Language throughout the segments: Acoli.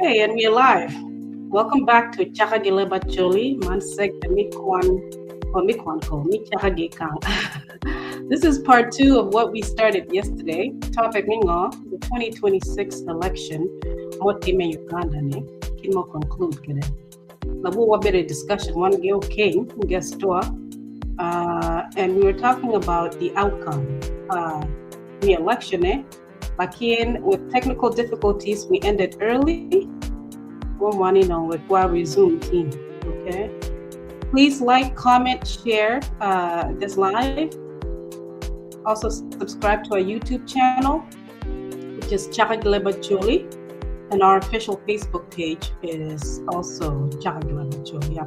Okay, and we're live. Welcome back to Chaka Gileba Choli, Man segment Mikwan or Mikwan ko Mi Chaka Gikang. This is part two of what we started yesterday. Topic ningo, the 2026 election, Motime Uganda ne, Kimo conclude kede. Labu wabere discussion one Gil King, guest door, and we were talking about the outcome, the election, eh? Lakin with technical difficulties, we ended early. One know with while resume team. Okay. Please like, comment, share this live. Also subscribe to our YouTube channel, which is Chaka Gileba Choli, and our official Facebook page is also Chaka Gileba Choli.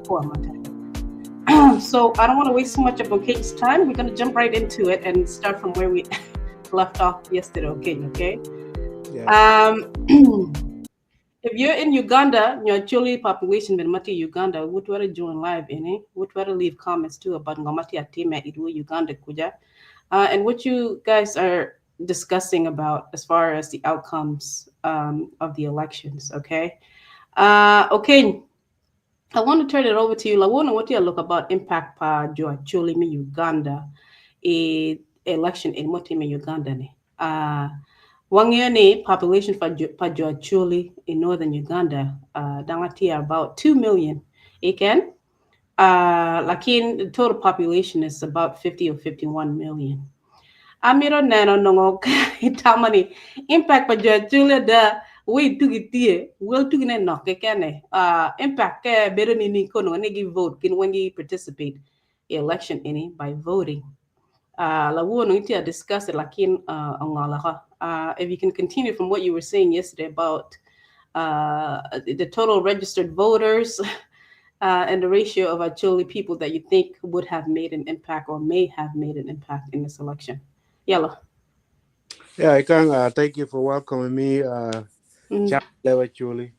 So I don't want to waste so much of Oken's time. We're going to jump right into it and start from where we left off yesterday. Okay. Yeah. If you're in Uganda, your Acholi population in Mati Uganda, would want to join live in it, would want to leave comments too about Ngomati Atime Idu Uganda Kuja, and what you guys are discussing about as far as the outcomes of the elections. Okay. Okay. I want to turn it over to you. Lawona, what do you look about impact pa jo Acholi mi Uganda e election in Motime Uganda ne? Wangione population pa jo Acholi in northern Uganda, dangatia about 2 million. Again, lakin the total population is about 50 or 51 million. Amiro neno nongo itamani impact pa jo Acholi da we tugi tie wel tugi ne nok kene impact ke bedo ni ni kono ne gi vote kin when you participate election ini by voting. La wono itia discuss it lakin ongala if you can continue from what you were saying yesterday about the total registered voters and the ratio of Acholi people that you think would have made an impact or may have made an impact in this election. Yellow. Yeah, I can thank you for welcoming me, Lewa Chuli.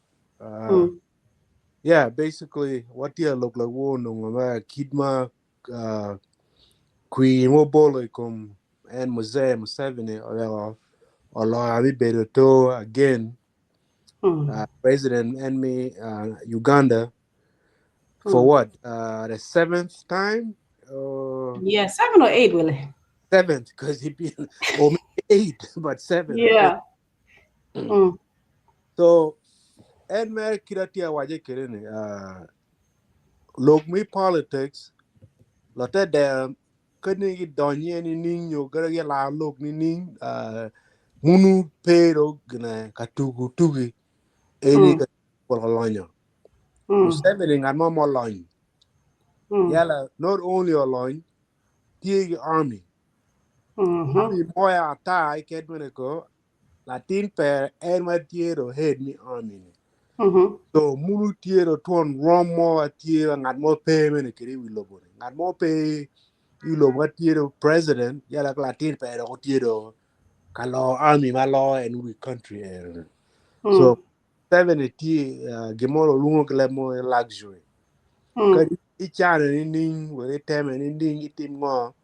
Yeah, basically, what do you look like? Wo no ma kidma Queen wo bolo kom and Mose Museveni or or abi bedo to again president and me Uganda for what the seventh time? Yeah, 7 or 8, Willie. Seventh, because he be or 8, but 7. Yeah. So and me kiratia waje kerene lok me politics lote de kani gi donye ni ning yo gara gi la lok ni ning munu pero gna katugu tugi eni ka bolonyo. Museveni ngat mo mo lony. Yala not only alone tie army. Army moya ta ke dwene ko Latin per en ma tiero head ni army ni. So munu tiero ton rom mo tiero ngat mo pe mene kiri wi lobo ni. Ngat mo pe wi lobo tiero president yala Latin per o tiero ka army ma law and we country. So 70 gimoro lungo kle mo luxury. Ka ichane ni ning were teme ni ning itim ngo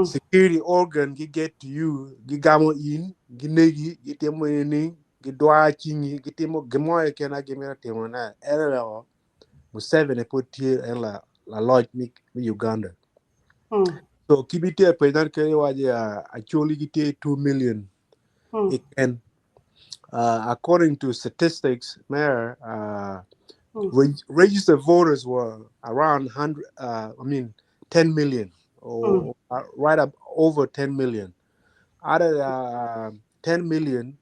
security organ gi get to you gi gamo in gi negi gi timo ni ning gi dwa chingi gi timo gimo e kena gi mira timo na ere o Museveni put here en la la lodge mi Uganda. So kibite president ke waje actually gi tie 2 million. It can according to statistics, mayor registered voters were around 100 10 million or right up over 10 million. Out of the 10 million,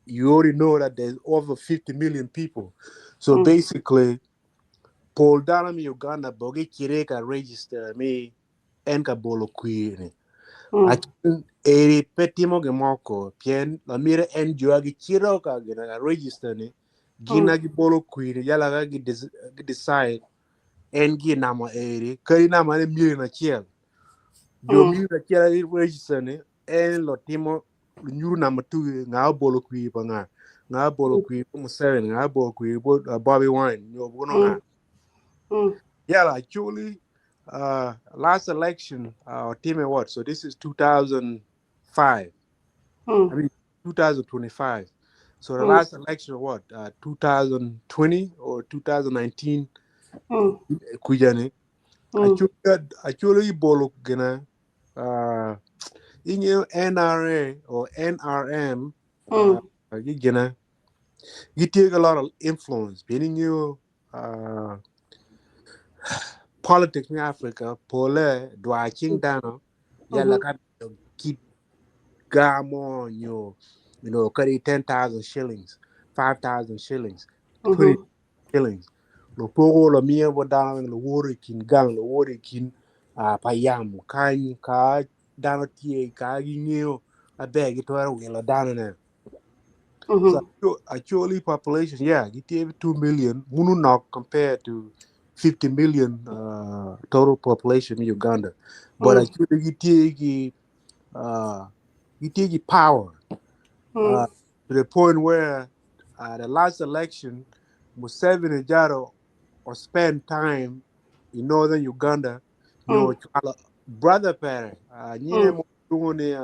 you already know that there's over 50 million people. So basically, Paul Dana Uganda bogi kireka register me enka bolo kwini. Akin eri petimo gemoko pien la mire en joagi chiroka gina register ni gina gi bolo kwini yala ga gi decide en gi nama eri kari nama ne mire na chiel. Jo mire na chiel gi register ni en lo timo nyuru nama tu nga bolo kwi pa nga nga bolo kwi pa Museveni nga bolo kwi pa Bobby Wine yo bono nga. Yeah, actually last election team what? So this is 2005. I mean 2025. So the last election, what, 2020 or 2019, kujani, actually bolo gina, inyo NRA or NRM, gina, you take a lot of influence. Meaning you, politics in Africa, pole dwa ching dano, yala ka keep gamo nyo, you know, carry 10,000 shillings, 5,000 shillings, 20 shillings. Lo pogo lo mia bo dano lo wori kin gang, lo wori kin payam, kan ka dano tie ka gi ngeo a be gi twero wilo dano ne. So actually population, yeah, gi tie 2 million, munu nok compared to 50 million total population in Uganda. But actually gi tie gi gi tie gi power. To the point where the last election, Museveni Jaro or spend time in northern Uganda, you know, brother pere, nyine mo ni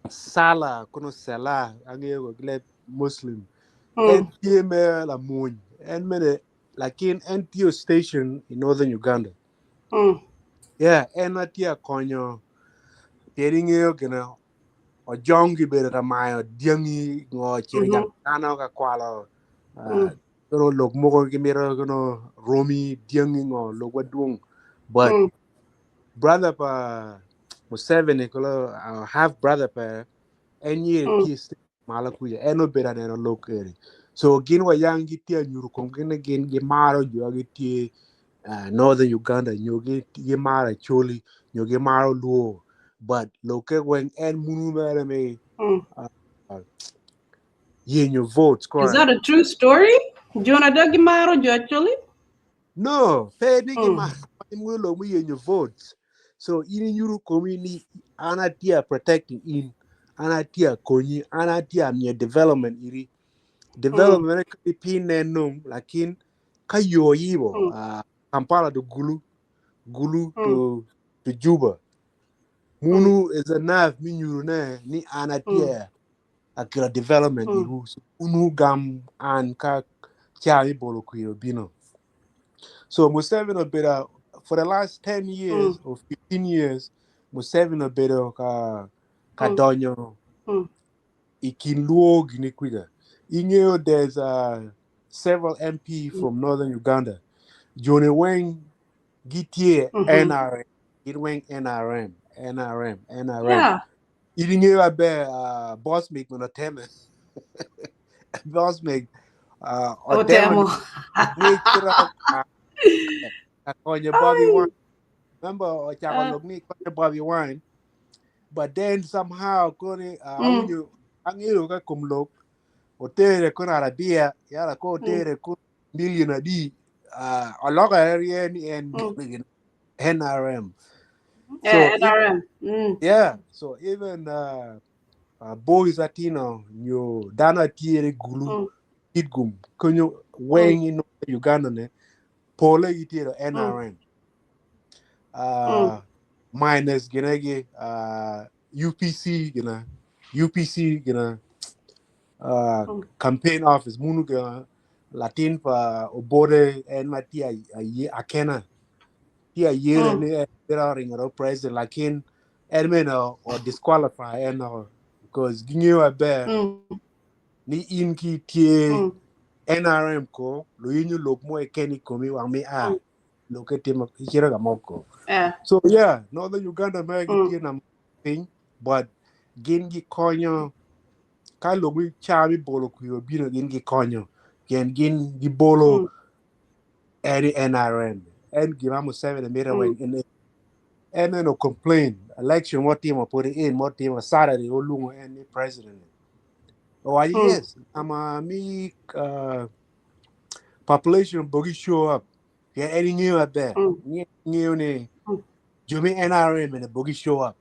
Sala, kono Sala, ange go Muslim. En tie me la muny, en mene lakin en tie station in northern Uganda. Yeah, en atia konyo pieri ng'eyo gina ojongi bedo ka mayo diangi ngo chiri jang dano ka kwalo kono lok moko gimito kono romi diangi ngo lok maduong. But brother pa Museveni kolo half brother pa en ye tie mala kuja en obedo aneno lok eri. So gin wa yang gi tie nyuru kom gin gin gi maro jo gi tie northern Uganda nyo gi gi maro Acholi nyo gi maro Luo. But loke when en munu mere me yenyo votes. Is that a true story? Jonah Dagi maro jo actually? No, pe ni gi maro munu lo mu yenyo votes. So in nyuru komi ni anatia protecting in anatia konyi anatia mi development iri development ka pin ne num lakin ka yo yibo Kampala to Gulu, Gulu to Juba. Munu is enough mi nyuru ne ni anatia akira development iru. So unu gam an ka chari bolo kwiro bino. So Museveni obeda for the last 10 years or 15 years, Museveni obedo ka donyo ikin luo gini kwida. Ingeo there's several MP from northern Uganda. Johnny Wang gitie NRM, Gitweng NRM, NRM, NRM. Yeah. Ingeo abe boss make monoteme. Boss make Otemo. Konya Bobby Wine. Remember Ochako Konya Bobby Wine. But then somehow kone angiyo ka kumlok otere kon Arabia yala ko otere kon million adi aloka area ni en NRM. So NRM. Yeah, so even boys atino nyo dana tiere gulu kitgum konyo weng in Uganda ne pole gitiero NRM. Minus ginegi UPC gina UPC gina campaign office munu ga Latin pa obore en matia akena tia yere ni era ringero president lakin en meno or disqualify en because ginyo abe ni in ki tie NRM ko lo yinyu lok mo ekeni komi wang mi a lo ke tim ikira ga moko. So yeah, northern Uganda me gi tie na thing but gin gi konyo ka lo mi chami bolo ku bino gin gi konyo gen gin gi bolo any NRM en gima Museveni mira when in en no complain election what team put it in what team Saturday olungo any president. Oh yes, I'm a me population bogi show up. Yeah, any new up there. New ne Jumi NRM and the bogi show up.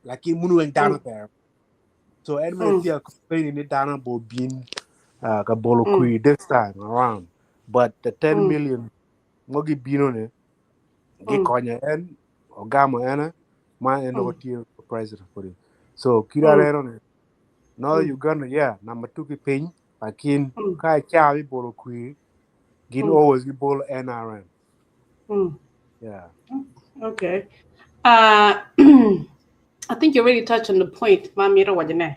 Like in munu and down there. So Edmund here complaining it down about being ka bolo kui this time around. But the 10 million mogi bino ne gi konya en ogamo ena ma en otiyo president for it. So kira rero ne Northern Mm. Uganda, yeah, number 2 ki piny, lakin ka cha bi bolo kwir, gin always gi bolo NRM. Yeah. Okay. I think you already touched on the point, Mamira Wajane.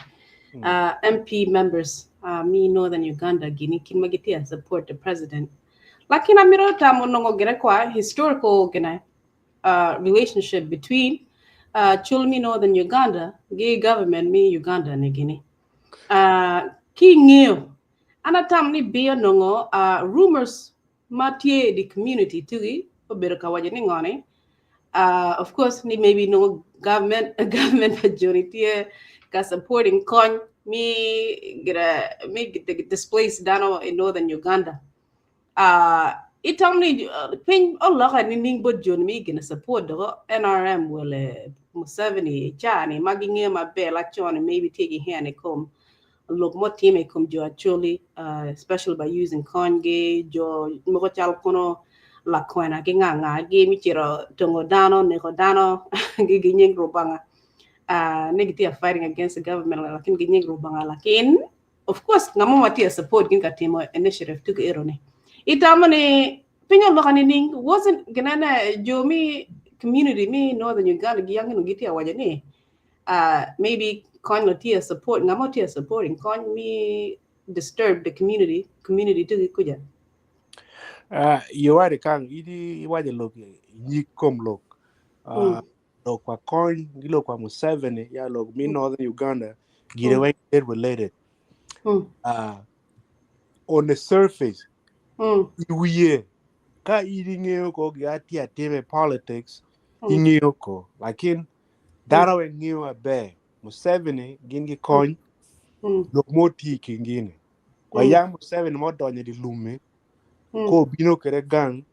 MP members, me Northern Uganda, gini kin magitia support the president. Lakin amiro tamo nongo gine kwa historical gine relationship between Chulmi Northern Uganda, gi government mi Uganda ni gini. Ki ng'iyo, ana tam ni biyo nongo rumors ma tye di community tugi obedo ka waco ni ngoni. Of course, ni maybe no government government pa joni tye ka supporting kony mi gira mi displace dano in northern Uganda. Itam ni piny oloka ni ning bot joni mi gina support do NRM wele Museveni chani ma ging'eyo maber lachon maybe tye gi hand i kom lok motime i kom jo Acholi, especially by using konygi jo moko cal kono lakwena ki nga nga gi mi cito tongo dano neko dano gi gi nying Rubanga, ni gitye fighting against the government lakin gi nying Rubanga, lakin of course ngamo ma tye support gin ka timo initiative tuko ero ni itamo ni piny oloka ni ning wasn't ginene jo mi community mi northern Uganda gi yang no gitye waco ni maybe kony no tye support ngamo tye supporting kony mi disturb the community tuki kuja. You are kang idi iwajo lok nyig kom lok. Lok kwa kony gi lok kwa Museveni ya lok mi northern Uganda gire mm. related. On the surface iwiye ka idi ng'eyo ko gi ati atime politics ing'eyo ko, lakin dano we ng'eyo maber Museveni gin gi kony lok mo ti kingine kwa yang Museveni mo donyo di lume ko bino kere gang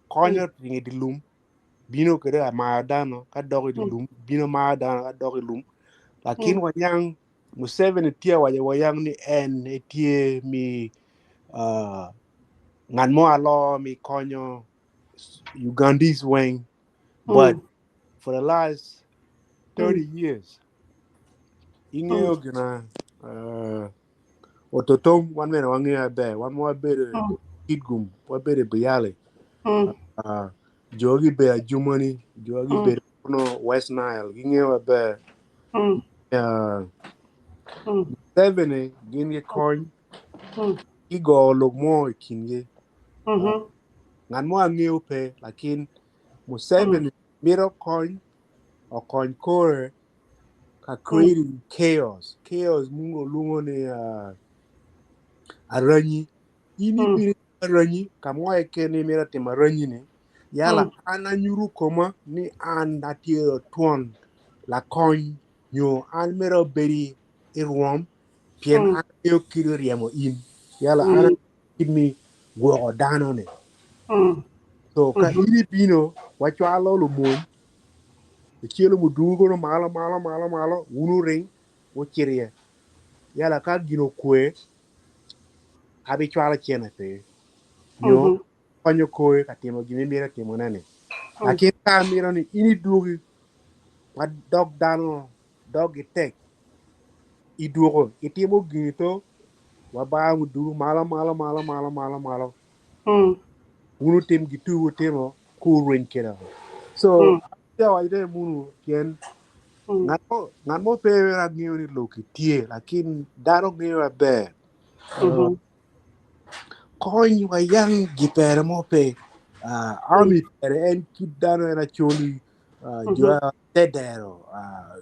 konyo ringi di lum bino kere amayo dano ka dok di lum bino mayo dano ka dok i lum, lakin wanyang Museveni tye waco wayang ni en etye mi ngat mo alo mi konyo Ugandese weng, but for the last 30 years ing'eyo gina ototom wan bene wang'eyo maber wan wabedo Kitgum, wabedo Buyale, jogi bedo Adjumani, jogi bedo kuno West Nile ging'eyo maber. Museveni gin gi kony gigo lok mo i kingi ngat mo ang'eyo pe, lakin Museveni mito kony okony kore ka creating chaos chaos mungo luongo ni aranyi in ibiro aranyi ka mo keken imito timo aranyi ni yala an anyuto koma ni an atye twon lakony nyo an mito bedi i rwom pien an ang'eyo kit ryemo in yala an kit mi gwoko dano ni so ka in ibino wacwalo lumony icelo muduku kono malo malo malo malo wunu ring wucito yala ka gin okwe abicwalo cene pe nyo konyo kore ka timo gima imito timone ni, lakin ka amito ni in idwogi ma dog dano dog-gi tek idwoko itimo gini to wabaro muduku malo malo malo malo malo malo wun wutim gitu wutimo ku wurweny kede so awaco ni munu pien ngat mo pe angeyo ni lok-ki tye, lakin dano ngeyo maber kony wayang gipere mo pe army pere en kit dano en Acholi jo tedero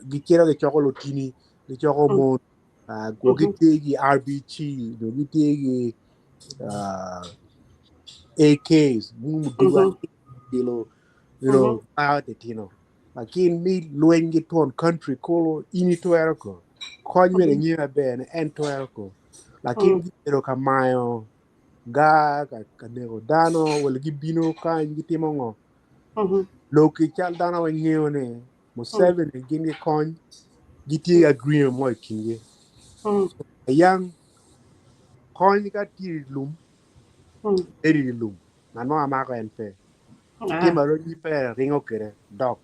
gicito gicoko lutini gicoko mon go gitye gi RBG nyo gitye gi AKs muduku kilo bao titino, lakin mi lweny gi twon country kulu in itwero ko kony bene ng'eyo maber ni en twero ko, lakin gibedo ka mayo gar ka neko dano wala gibino kany gitimo ngo lok cal dano weng ng'eyo ni Museveni gin gi kony gitye gi agreement mo i kingi yang kony ka tye i lum bedo i lum ngat mo amako en pe timo aronyi pe ringo kede dok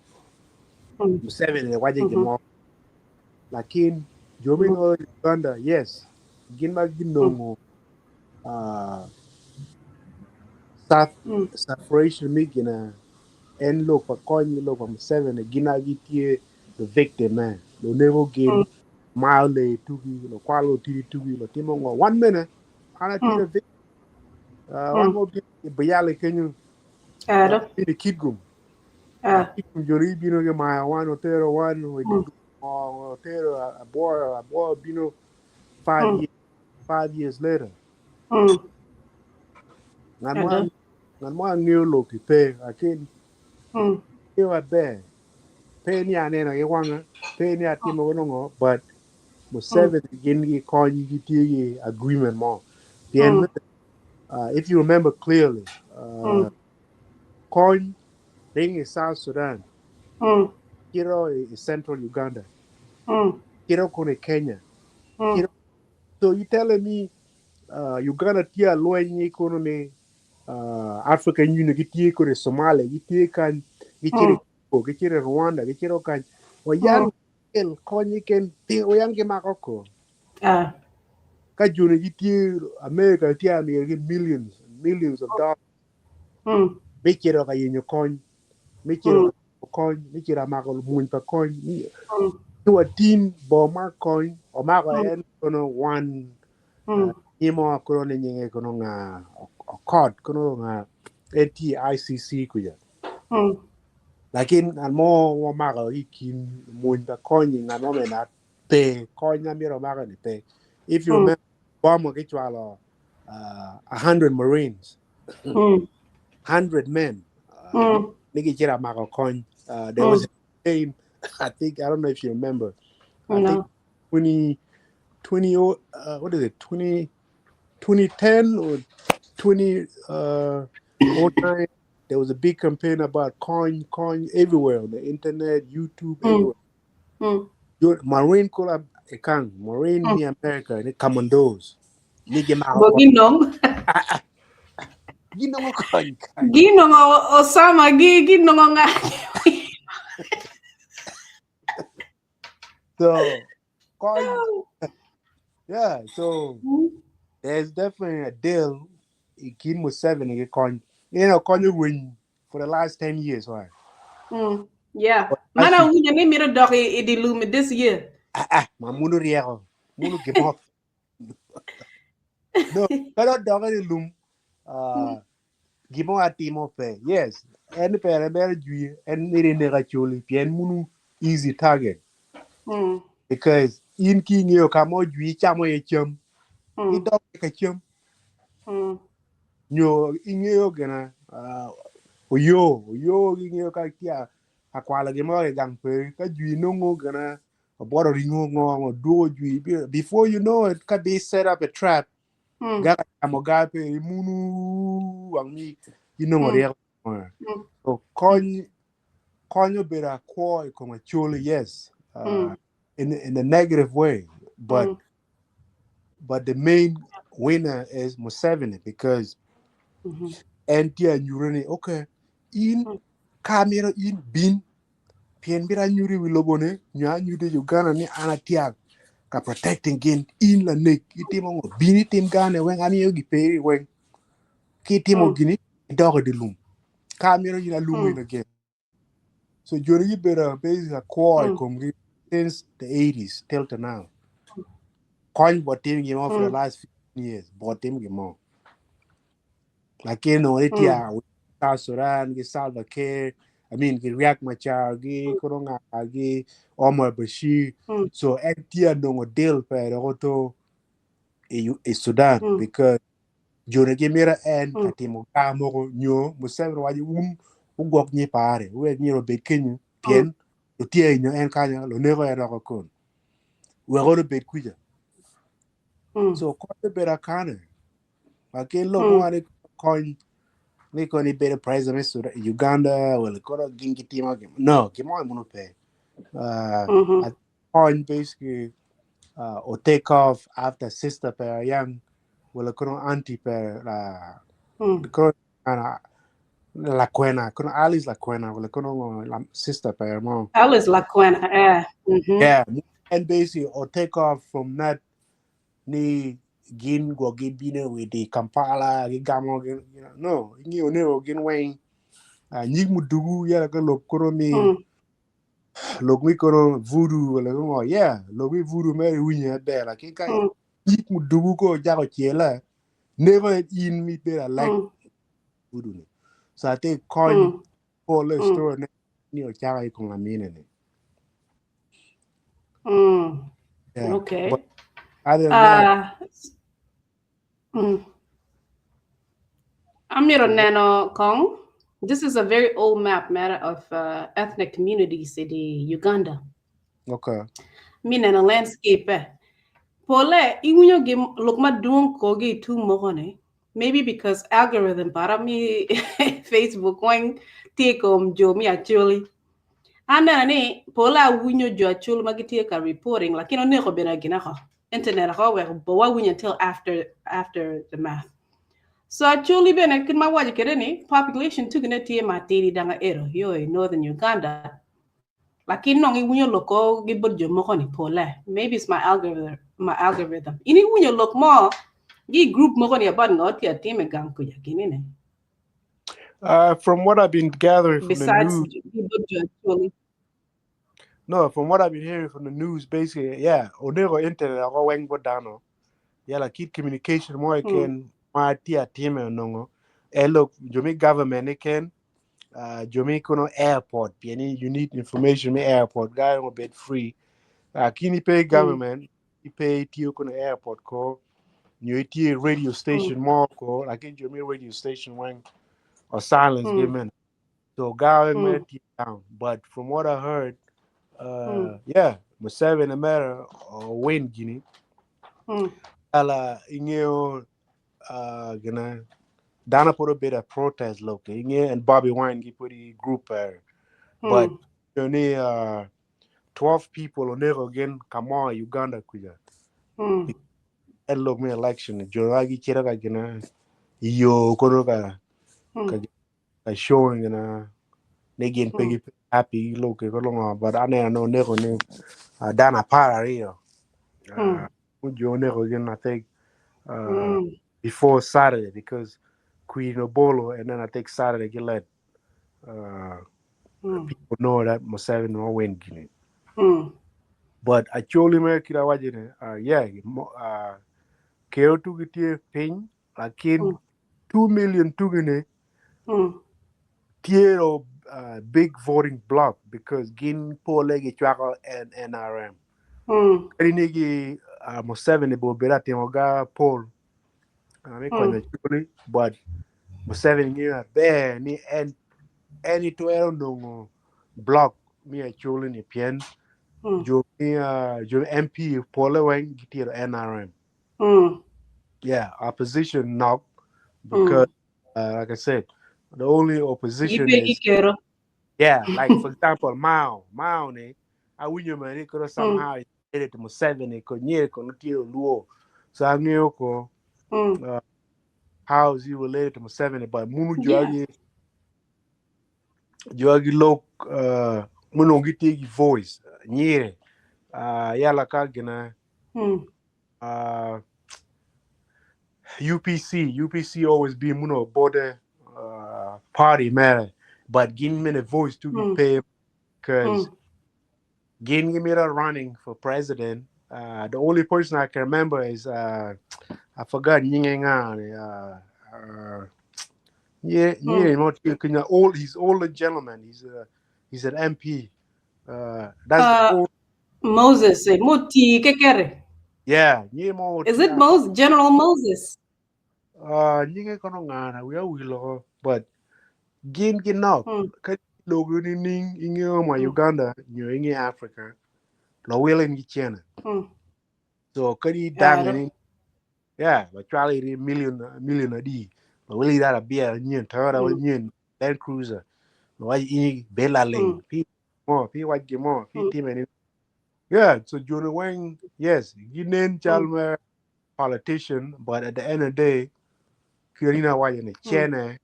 Museveni waco gin mo, lakin Jo me Northern Uganda, yes, gin ma ginongo South separation me gina en lok pa Kony ki lok pa Museveni gin aye gitye the victim me luneko gin mayo lee tugi lukwalo otidi tugi lutimo ngo wan bene an atye the victim wan wabino i Biyale kenyo i Kitgum Kitgum jo ni bino gimayo wan otero wan otero abworo abworo bino 5 years later. Ngat mo ngat mo angeyo lok pe akin ngeo maber pe ni aneno ki wanga pe ni atimo ngo, but Museveni gin gikony gitye ki agreement mo pien if you remember clearly, Kony ring i South Sudan, kiro i Central Uganda, kiro kono i Kenya. Kiro, so you telling me Uganda tye alweny kono ni African Union gitye kono i Somalia, gitye kany, gicito i Congo, gicito i Rwanda, gicito kany wayan el kony ken wayan gimako ko ka joni gitye America tye amiyo millions millions of dollars me cito ka yenyo kony, me cito ka kony, me cito amako mwony pa kony ni wa team bo ma kony omako en kono one imo kono ni nyinge kono nga okot kono nga en tye ICC kuja lakin ngat mo wamako i kin mwony pa kony ngat mo bene pe kony na myero omako ni pe. If you remember, Obama gicwalo 100 Marines, 100 men ni gicito amako kony. There was a game, I think, I don't know if you remember, I think No. 20 20 what is it, 20 2010 or 20 09, there was a big campaign about coin coin everywhere on the internet, YouTube, everywhere. Your Marine Corps ekang Marine ni America ni commandos ni gimako Bo ginong. Ginongo kony kany. Ginongo Osama gi ginongo nga. So coin, yeah, so there's definitely a deal i kin Museveni gi kony kony win for the last 10 years, right? Yeah. Mana winjo ni mito dok i di lum this year. Ah ah, ma munu rieko munu gimo no pero dok i lum gimo atimo pe. Yes, en pere mere jwi en miri neka choli pien munu easy target because in ki ng'eyo kama ojwi chamo ye cham idok ka cham nyo ing'eyo gina oyo oyo ing'eyo ka tia akwalo gimoro e gang peri ka jwi nongo gina obworo ringo ngo duogo jwi before you know it ka bi set up a trap ga chamo ga peri munu wang mi inongo rieko. So kony konyo bedo akwo i kom acholi, yes, in a negative way, but but the main winner is Museveni because en tye anyuto ni okay in ka mito in bin pien mito anyuto i wi lobo ni nyo anyuto i Uganda ni an atye ka protecting gin in lanek itimo ngo bin itim gane weng amiyo giperi weng ki itimo gini idok i di lum ka mito in alum in again. So joni gibedo basically akwo i komgi since the 80s till to now. Kony bo tim gimo for the last 15 years bo tim gimo lakini nongo ni tye South Sudan gi Salva Kiir, I mean gi Riek Machar gi kono nga gi Omar Bashir. So en tye nongo deal pere to i Sudan because joni gimito en ka timo ga moko nyo Museveni waco wun ugwok nyi pare wek myero obed kenyo pien lutye nyo en kanyo luneko en oko kon wek ono bed kuca. So kony obedo akane lakin lok mo ni kony ni koni bedo president me Sudan, Uganda wala kono gin gitimo no gimo muno pe kony basically or take off after sister per yang wala kono auntie per kono Lakwena kono Alice Lakwena wala kono la sister per mo. Alice Lakwena, eh. Yeah. And basically or take off from that ni gin go gin bino with the Kampala gi gamo gin no ingeo ne gin weng nyig mudugu yala ka lok kono mi lok mi kono voodoo wala ngo yeah lok mi voodoo me winyo ber la ki ka nyig mudugu ko jako chela never in mi bera like voodoo ni. So I think coin for the story ne ni ochaka ikong amine ni. Yeah. Okay. But other than that, Amiro neno kong. This is a very old map, matter of ethnic communities in Uganda. Mi neno landscape eh. Pole iwinyo gi lok madwong kogi tu moko ni. Maybe because algorithm para mi Facebook weng tye kom jo mi Acholi. Aneno ni pole awinyo jo Acholi ma gitye ka reporting lakini oneko bene gin ako internet ako weko bo wawinyo until after the math. So Acholi bene kit ma waco kede ni population tugine tye matidi danga ero yo i northern Uganda. Lakini nong iwinyo lok ko gi bot jo moko ni pole. Maybe it's my algorithm, my algorithm. In iwinyo lok mo gi group moko ni about ngo tye atime gang kuja gini ne. From what I've been gathering from the Besides news, gi bot jo Acholi. No, from what I've been hearing from the news, basically, yeah, onego internet ako weng bodano. Yeah, like keep communication more ken ma tia time nongo. Eh, look, jomi government ken jomi kono airport, pieni you need information me airport guy will be free. Kini pay government, you pay tiyo kono airport ko you tie radio station more ko, like jomi radio station when or silence given. So guy mm. down. But from what I heard, yeah, Museveni matter or win Guinea. Ala ingeo gonna Dana put a bit of protest look ingeo and Bobby Wine gi put a group but only 12 people onego again come on Uganda kuja. And look me election jo gi chira ka gina yo kono ka ka showing na ne gin pegi happy look ko longo but ane no nego ni Dana para rio. Jo nego again I think before Saturday because Queen Obolo and then I think Saturday get let people know that Museveni no win Guinea. But actually me kira wajene yeah keo tu gitie piny lakin 2 million tugine tiero big voting block because gin pole gi chwako and NRM. Kari ni gi Museveni bo bera timo ga poll mi konyo chuli but Museveni ng'iyo ber ni en en itwero nongo block mi acholi ni pien jo mi jo MP pole weng gitiero NRM. Yeah, opposition knock because like I said, the only opposition is yeah, like for example, Mao ni awinjo mani koro somehow related to Museveni ko nyere ko nitiere Luo. So ang'eyo ko how is he related to Museveni? But munu jogi jogi lok munu giti gi voice nyere yala ka gina UPC always be muno border party man, but give me the voice to be pay because gin mira running for president. The only person I can remember is I forgot Nyingenga. Yeah, yeah, old. He's older gentleman. He's an MP. That's the old, Moses, Muti kekere. Yeah. Is it Moses? General Moses? Nyinge kono ngana we are wilo but gin gin nok ka logo ni ning inge ma Uganda nyo inge Africa lo welen gi chena. So kadi dang ni yeah, but chwali ri million million adi lo weli dara bia nyen Toyota nyen Land Cruiser lo wa i bela leng pi mo pi wa gi mo pi time ni yeah. So Jonah Wang, yes, ginen chalme politician, but at the end of the day kirina wa ne chene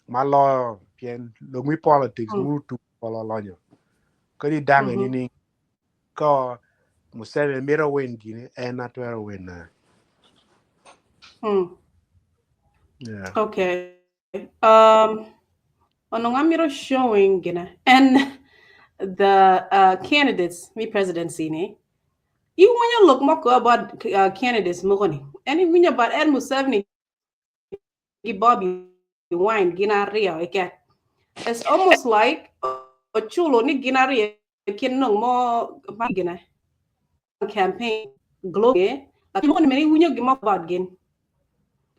ma lo pien lo mi politics mu tu polo lonyo kadi dang ni ni ko Museveni mito win gini en na twero win na. Yeah. Okay. Onongo amito showing gina and the candidates me presidency ni iwinyo lok moko about candidates mogo ni en iwinyo about en Museveni gi Bobi Wine gin aryo keken. It's almost like ochulo ni gin aryo kin nong mo ma gina campaign global like mo ni iwinyo gimo about gin.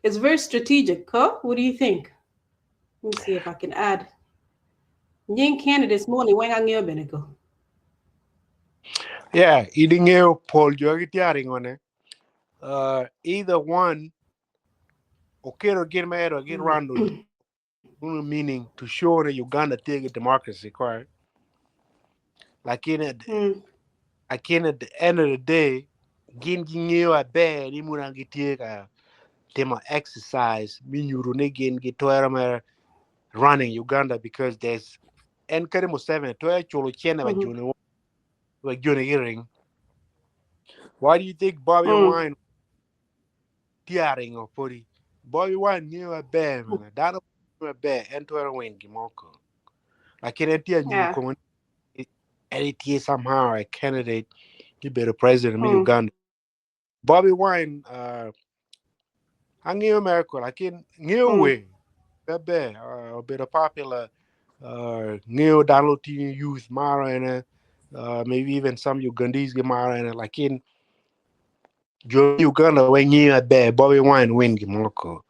It's very strategic, huh? What do you think? Let me see if I can add. Nying candidates mo ni weng ang'eyo bene ko. Yeah, idingeo Paul jogi tiari ngone. Either one okero gin ma ero gin rando meaning to show that Uganda take democracy, correct? Like in at again at the end of the day, gin ging'eyo aber ni muna gitye ka timo exercise mi nyuto ni gin gitwero mere running Uganda because there's en kadi Museveni twero culo cene ba joni ba joni giring. Why do you think Bobi Wine tye aringo podi? Bobi Wine ng'eyo aber mene dano aber en twero win gimo ko. Lakini en tye anyuto kome en tye somehow a candidate to be the president of Uganda. Bobi Wine ang'eyo America lakini ng'eyo we aber obedo popular ng'eyo dano tinyo youth maro ene maybe even some Ugandese gi maro ene lakini jo Uganda we ng'eyo aber Bobi Wine win gimoko.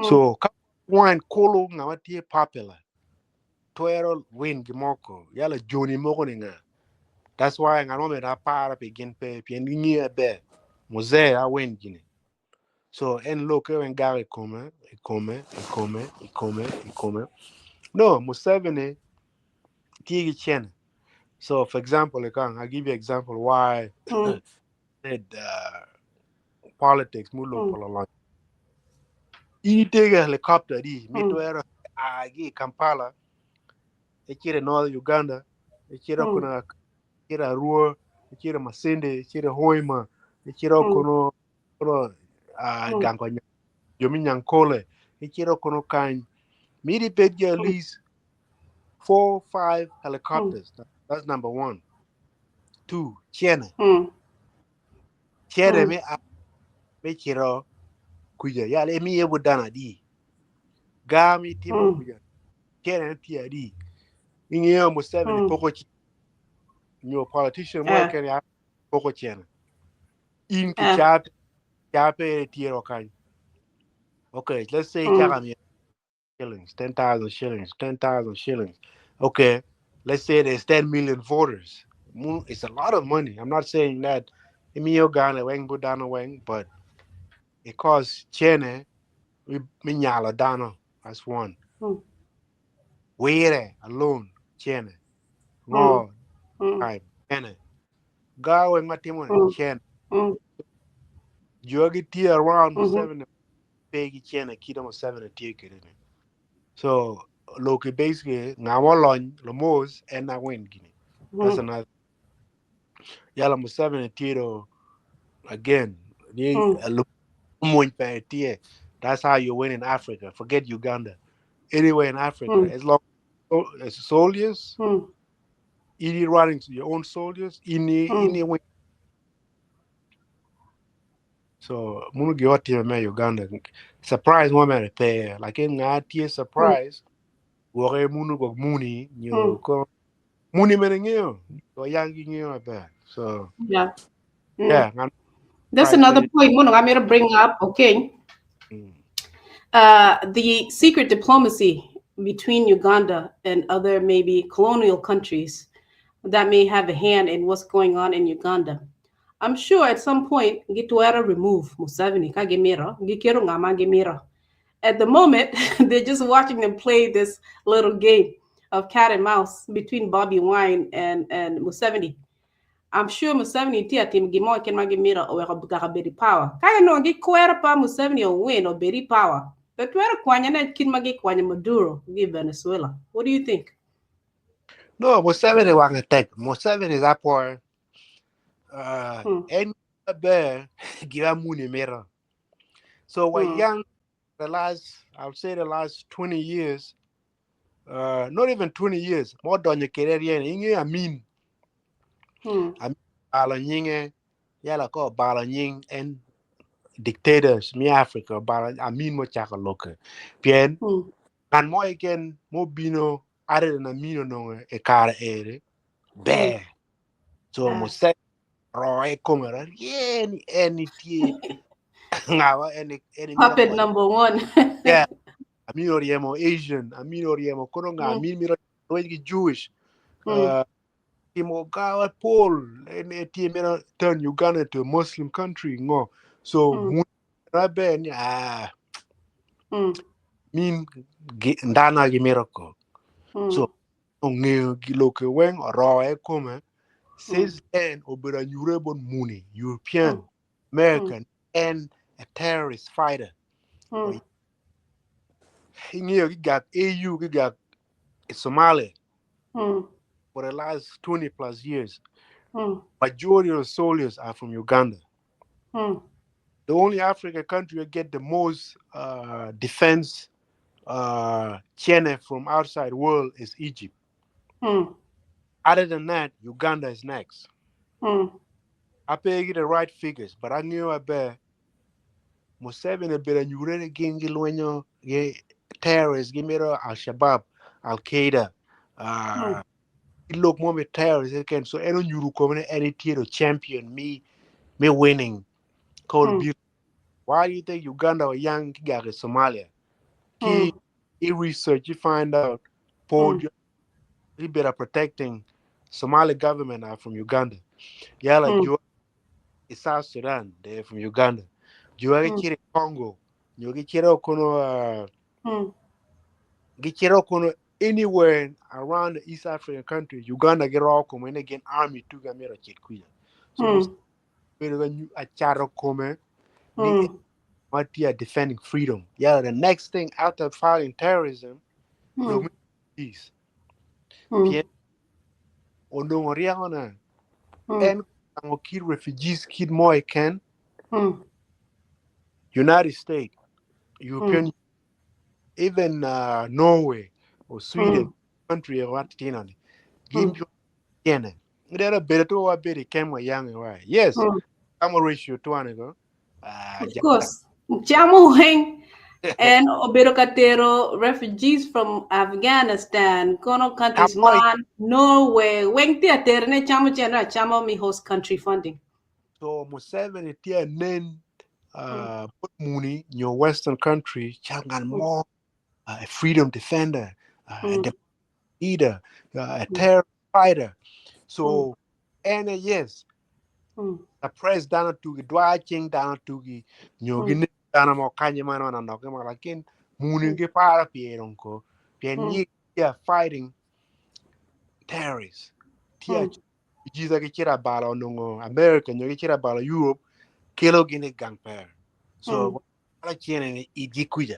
So ka Wine kulu ng'ama tye popular twero win gimoko yala joni moko ni nga. That's why ng'ano me da para pi gin pe pien ging'eyo aber Muzee a win gini. So en loke wen gago i kome, i kome, i kome, i kome, i kome. No, Museveni tye gi cene. So for example, like, I'll give you example why said politics mulo polo In take a helicopter di mitwero agi Kampala ecire North Uganda ecire kuna ecire Arua ecire Masindi ecire Hoima ecire kuno kuno gango jomi Nyankole ecire kuno kany miri bed at least 4 5 helicopters. That's number one. Two, chene chene me a me ciro kuja yale emi yebo dana di gami timo kuja chene ti adi ing'eyo Museveni poko nyo politician mo ken ya poko chene in ki chape chape tiero kany. Okay, let's say chaka mi shillings, 10,000 shillings, 10,000 shillings. Okay, let's say there's 10 million voters. It's a lot of money. I'm not saying that imiyo Ghana weng budano weng, but it costs chene mi nyalo dano. That's one. Were alone chene. No time chene. Ga weng matimo chene. Jogi tie around 7 pegi chene kida mo 7 tie kedene. So loki basically ngamo lony lomos en na win gini. That's another. Yala Museveni tiro again. Ni tie. That's how you win in Africa. Forget Uganda. Anywhere in Africa, as long as soldiers, ini running your own soldiers, ini ini win. So munu gi oti me Uganda. Surprise mo me pe. Like in nga tie surprise. Wore munu go muni nyo ko muni mene ngeo. Go yangi ngeo be. So yeah, That's another point munu I'm going to bring up, okay? The secret diplomacy between Uganda and other maybe colonial countries that may have a hand in what's going on in Uganda. I'm sure at some point gitwera remove Museveni kagimiro gikero ngama gimiro. At the moment, they're just watching them play this little game of cat and mouse between Bobby Wine and Museveni. I'm sure Museveni tia tim gimo ken magimiro o weko beri power. Kaya no gi kwera pa Museveni o win o beri power. But twero kwanya na kin magi kwanya Maduro gi Venezuela. What do you think? No, Museveni wang tek. Museveni is up for En ber gira muni mito. So we're young the last, I would say the last 20 years, not even 20 years, mo donyo kede rien inge Amin. Amin balo nyinge, yala ko balo nying en dictators mi Africa balo Amin mo chako loke. Pien kan mo iken mo bino other than Amin onongo e kare ere ber. So mo se roe komera rien en tie ngawa en en Puppet number one. Yeah. Amin oriemo Asian, Amin oriemo kono nga Amin miro gi Jewish. Timo gawa Paul en tie miro turn Uganda to a Muslim country ngo. So rabe ni min ndana gi miro ko. So ong'eyo gi loke weng oroe kome. Since then obedo anyure bon muni European, American and a terrorist fighter. Ing'eyo gi gak AU gi gak Somalia for the last 20 plus years. Majority of soldiers are from Uganda. The only African country that get the most defense channel from outside world is Egypt. Other than that, Uganda is next. I pay the right figures, but I knew I bet Museveni better nyure gengi lwenyo ge terrorists give me Al Shabaab, Al Qaeda, look more terrorists again. So eno nyuru komene any tier champion me winning called. Why do you think Uganda or young gag Somalia? Ki research you find out Paul he better protecting Somali government are from Uganda. Yeah, like you South Sudan, they're from Uganda. You are Congo, you get kono kono anywhere around the East African country, Uganda get all come and again army to gamera chitkuya. So a charo come defending freedom. Yeah, the next thing after fighting terrorism, peace. Onongo riangona en kid refugees kid more can United States, European, even Norway or Sweden country or what tinani. Give you ene. There better to a bit came young why. Yes. I'm a ratio to an go. Of course. Chamo heng and obedo katero refugees from Afghanistan, kono countries man, Norway, weng ti aterne chamo chena chamo mi host country funding. So Museveni tia nen muni your Western country changan more a freedom defender, a leader, a terror fighter. So and yes, the press down to the dwaching down to the nyogi dana mo kanye mano na no kama lakin muni ge para pieron ko pien yi fighting terrorists tia jiza ke chira bala nongo America nyogi chira bala Europe kelo gine gang pair. So ala chene ni ijikuja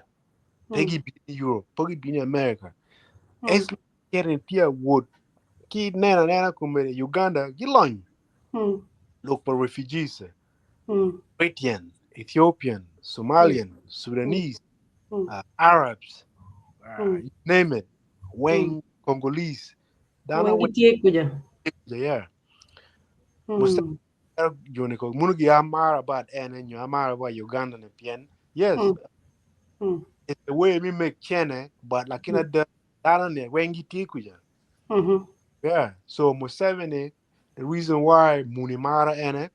pegi bi Europe pegi bi America es kere tia wood ki nena nena kumere Uganda gilon look for refugees Eritrean, Ethiopian, Somalian, Sudanese, Arabs, you name it, Wayne, Congolese, Dana yeah. Uganda and yes, it's the way we make chene, but like in a down there, yeah. So Museveni, the reason why Munimara ene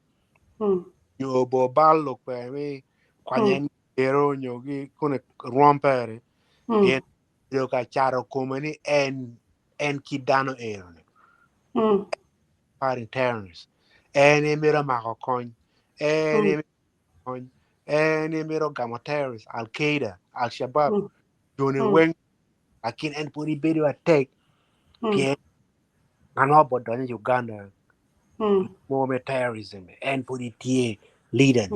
yo bo ballo pe mi kwanye ero nyogi kone rompere pien yo ka charo komani en kidano ero ne fighting terrorists en emiro mako kony en emiro kony en emiro gamo terrorists Al Qaeda Al Shabaab joni weng lakin en podi bedo atek pien ngano bo donyo Uganda more terrorism and put tie leader.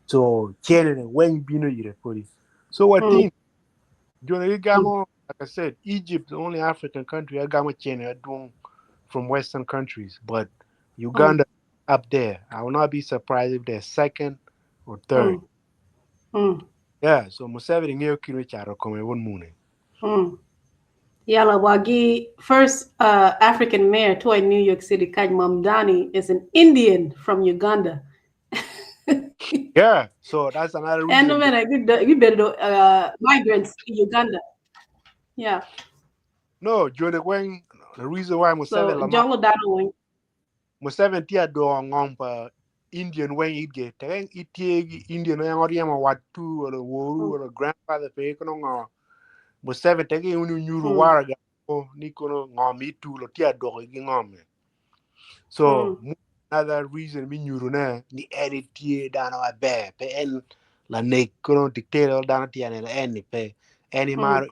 So chene when bino yire put. So what thing Gamo, like I said, Egypt, the only African country I gamo chene doing from Western countries, but Uganda up there. I will not be surprised if they're second or third. Yeah, so Museveni ngeyo kino charo kome won mune. Yala wagi first African mayor to in New York City, Kaj Mamdani, is an Indian from Uganda. Yeah, so that's another And reason. Man, I good migrants in Uganda. Yeah. No, Johnny Wang, the reason why Museveni So lama Jolo Dano Museveni tia do ngompa Indian wen itge teng itie Indian yang oriema watu or woru or grandfather pe kono ngo Museveni tege unu nyuru waraga o ni kono ngomi tu lo tia do gi ngome. So another reason mi nyuru na ni eni tie dano abe pe en la ne kono dictator dano tia ne eni pe eni mar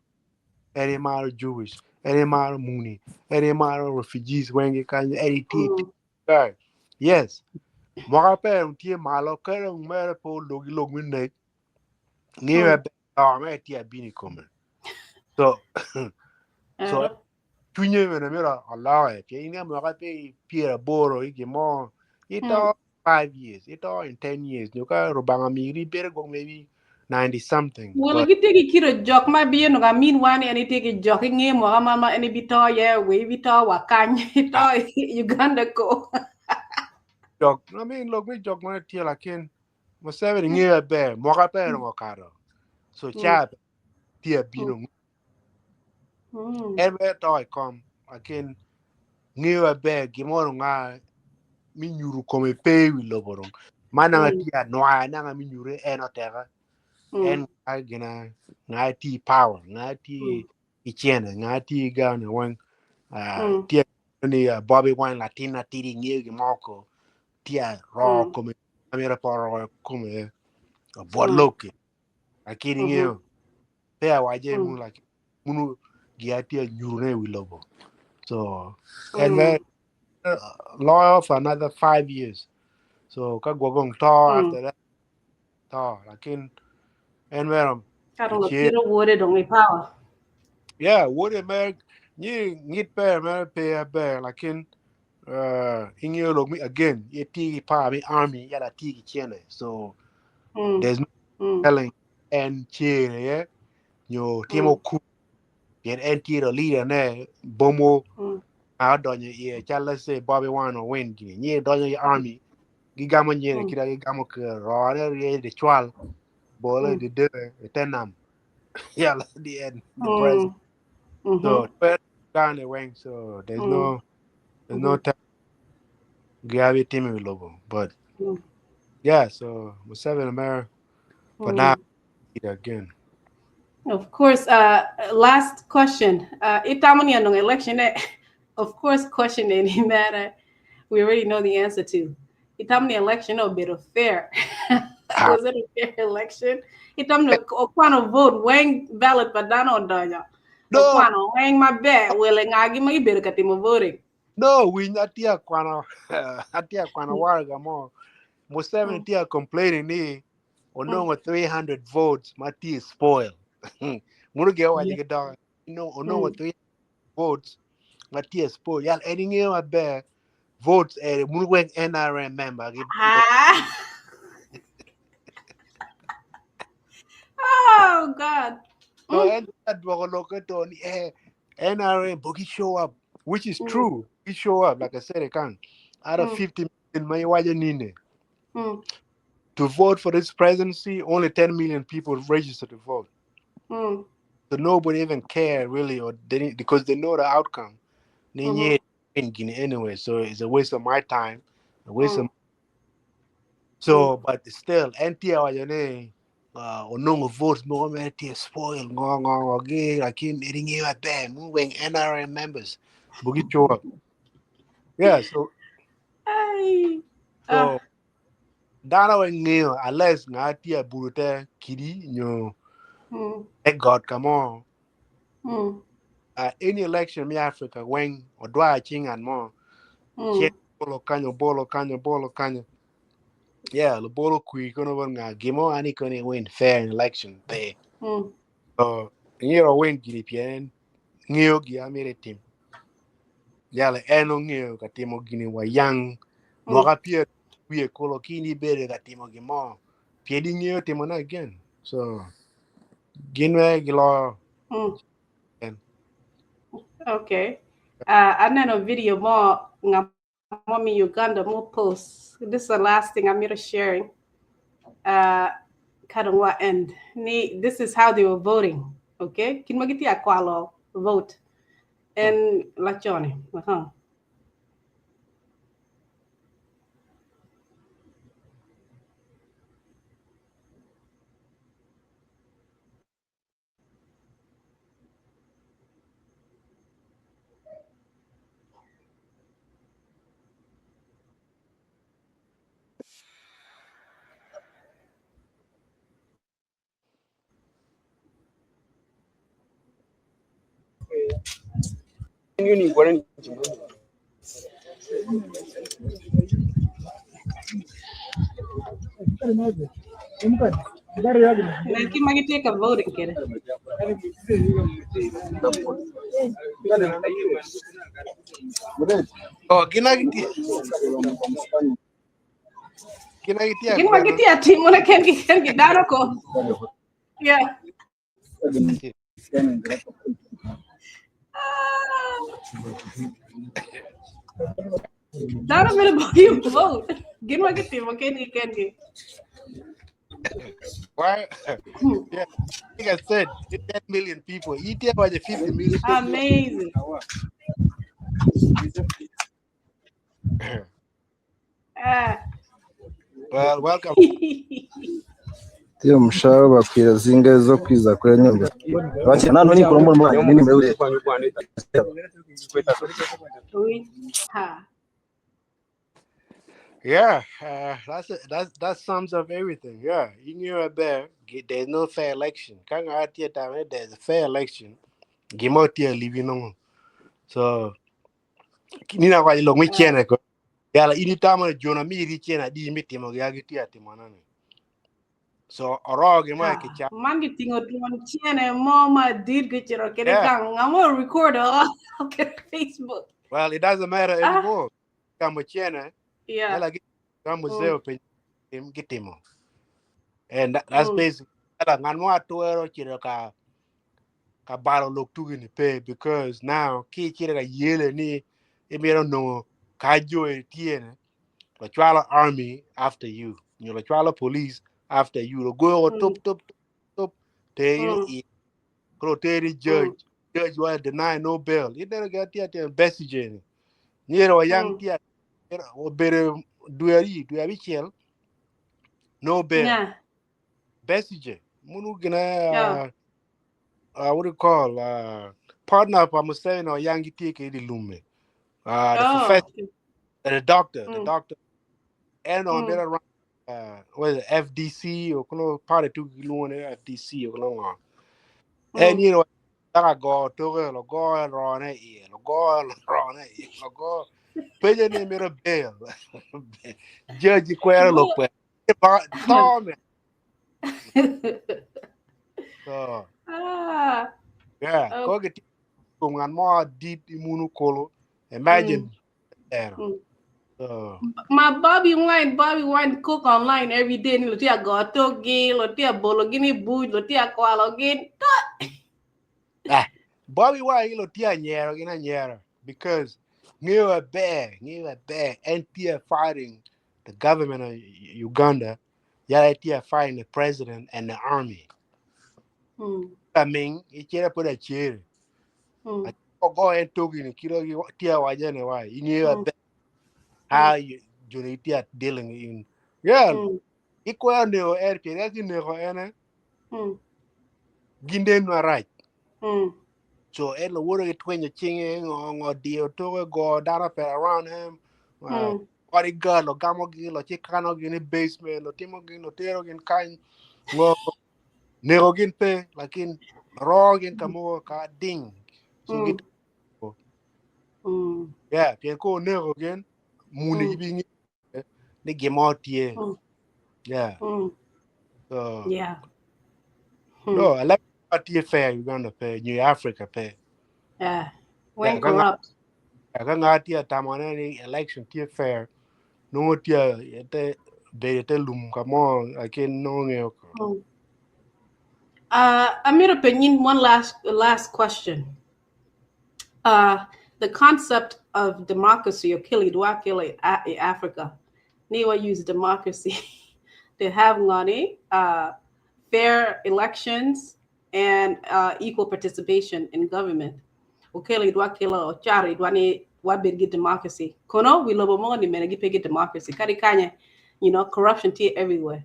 eni mar Jewish eni mar Muni eni mar refugees wengi kan eni tie. Yes. Mwaka pe tie malo kere mere po logi log mi ne ngiwe be oh me tie bini kome. So so chunye me mera Allah e pie inga mwaka pe piera boro igi mo ito 5 years ito in 10 years nyoka rubanga miri bere go maybe 90 something. Well, But you take kiro jok ma bi no ga min wani ani take jok nge mo ga mama ani bito ye we bito wa kan to Uganda ko. Jok I mean look me jok ma tie lakin Museveni ngiwe be mwaka pe no karo. So cha tie bino Ebe to kom akin ngiwe be gimoro nga mi nyuru kome pe wi loboro. Mana nga tia noa na mi nyure eno tera. En nga gina nga ti power nga ti ichene nga ti gana wan tia ni Bobby Wine Latina tiri ngiyo gimoko tia ro kome amira poro kome boloke. Akini ngiyo pe awaje mu like munu gia tia nyuru ne wi lobo. So and then loyal for another 5 years. So ka gwagong to after that to lakin and where I don't know kiro wore dong e power. Yeah, would mer ni ngit pe mer pe be lakin ingyo log me again ye ti pa mi army ya la ti chene. So there's no telling and chene yeah yo timo ku yen en the leader ne bomo a donyo ye cha let's say Bobby Wine or Wayne gini ni donyo ye army gigamo nyere kira gigamo ke ro ne ye de chwal bole de de tenam yeah the end the president. So down wing, so there's no there's no time Gabi team logo, but yeah, so Museveni America for now again. Of course, last question. Itamani anong election of course question any matter we already know the answer to. Itamani election a bit of fair. Was it a fair election? Itamani okwano vote wang ballot padano donya. No. Okwano wang ma be wele ngagi ma ibero katimo voting. No, we atia kwano atia kwano warga mo. Museveni tia complaining ni onongo 300 votes ma tia spoil. Muruge wa diga dog. No onongo 300 votes ma tia spoil. Yal eni ngiyo ma be votes eh muruge NRM member. Oh God. So and that NRM bogi show up, which is true. He show up, like I said, it can. Out of 50 million nine. To vote for this presidency, only 10 million people registered to vote. So nobody even care really, or they didn't, because they know the outcome. Anyway, so it's a waste of my time, a waste of. So, but still, NTR onongo votes more NTR spoil ngo ngo ngo lakin ringi wa be moving NRM members. Bugi show up. Yeah, so so dana wengi unless ngatia burute kidi nyo God come on. Any election in Africa when odwa ching and more bolo kanyo bolo kanyo bolo kanyo. Yeah, the bolo kui kono nga gimo ani kone win fair election pe. So ngiro win gini ngio gi amire team. Yale eno ngio katimo gini wa young Mwaka pyer wiye kolo kini ibedo ka timo gin mo pien ingeyo timone again. So gin me giloyo. En. Okay. Aneno video mo nga mo mi Uganda mo post. This is the last thing I'm here sharing. Ka dong wa end. Ni this is how they were voting. Okay? Kin ma gitye akwalo vote. En lacone. Uh-huh. Nen kit ma gitye ka voting kwede. Oh, gin a gitye gin a gitye Gin ma akwena. gitye atimone kengi kengi dano ko. Yeah. Ah. Dano mere bogi vote. Gin ma gitimo kengi kengi. Why? Yeah, like I said, 10 million people. You tell about 50 million. Amazing. Ah. Well, welcome. Tiyo mushaba bakwira zingahe zo kwiza kuri nyungwe bakira nano ni kurombo mwana nini mwe Oui. Ha. Yeah, that's it. That sums up everything. Yeah, you knew it there. There's no fair election. Kang out here, there's a fair election. Gimotia living on. So nina kwa ilo ngwi chene ko. Yala ini tama jona mi ri chena di mi timo ya gi tia timo nani. So oro gi ma ki cha. Man gitingo dwon chene mo ma dit gichiro kede Yeah. gang. I'm gonna record it okay Facebook. Well, it doesn't matter anymore. Kamo chene Yeah. yala gi kamo zeo pe tim gitimo. And that's basically yala ngan mo atuero chiro ka ka balo lok tugi ni pe because now ki chiro ka yele ni imiro no ka jo e tiene lo chwalo army after you. You lo chwalo police after you. Lo go top top top te i kro te ri judge. Judge wa deny no bail. You never get tia tia besije. Nyero wa yang tia o bere duari duari chel no bail. Yeah. Besije. Munu gina Yeah. what do you call partner pa Museveni or yang tie ke di lume. The Oh. professor, the doctor, the doctor. And on better run what is it, FDC or kuno party tu giluone FDC or kuno. And you know that go to lo go ro ne e lo go ro ne e lo go peje ne mero bail. Judge kwero lo kwe. Ba me. So Ah. yeah, Oh. ko get ngan mo deep imunu kolo. Imagine there. So My Bobby Wine cook online every day. Ni lotia gotogi, lotia bologini buj, lotia kwalogin. Bobby Wine ilo tia nyero gina nyero because near a bear, NPF fighting the government of Uganda, yeah, NPF fighting the president and the army. I mean, it can't put a chair. Go and talk in a kilo tia wajane why you knew a bear how you you tia dealing in yeah, equal no air that's in the ene ginden no right. So el woro get twenye chinge ngo dio to go dara pe around him. Bodyguard lo gamo gi lo chikano gi ni basement lo timo gi lo tero gin kain ngo nego gin pe lakin ro gin kamo ka ding. So git yeah, pien ko nego gin muni gi bi ngi ni gimo tie. Yeah. So Yeah. No, I like tie fair Uganda pe New Africa pe. Yeah. When Yeah, corrupt. Ka nga tia tamone ni election tie fair. Nongo tye te bedo te lum ka mo lakin nongo ngeo ko. Amito penyin one last question. The concept of democracy or kili dwa kili i Africa. Ni wa use democracy to have ngani fair elections and equal participation in government. Okeli dwa kelo chari dwa ni wa bed gi democracy. Kono wi lobo mo ni mene gi pe gi democracy. Kadi kanye, corruption tye everywhere.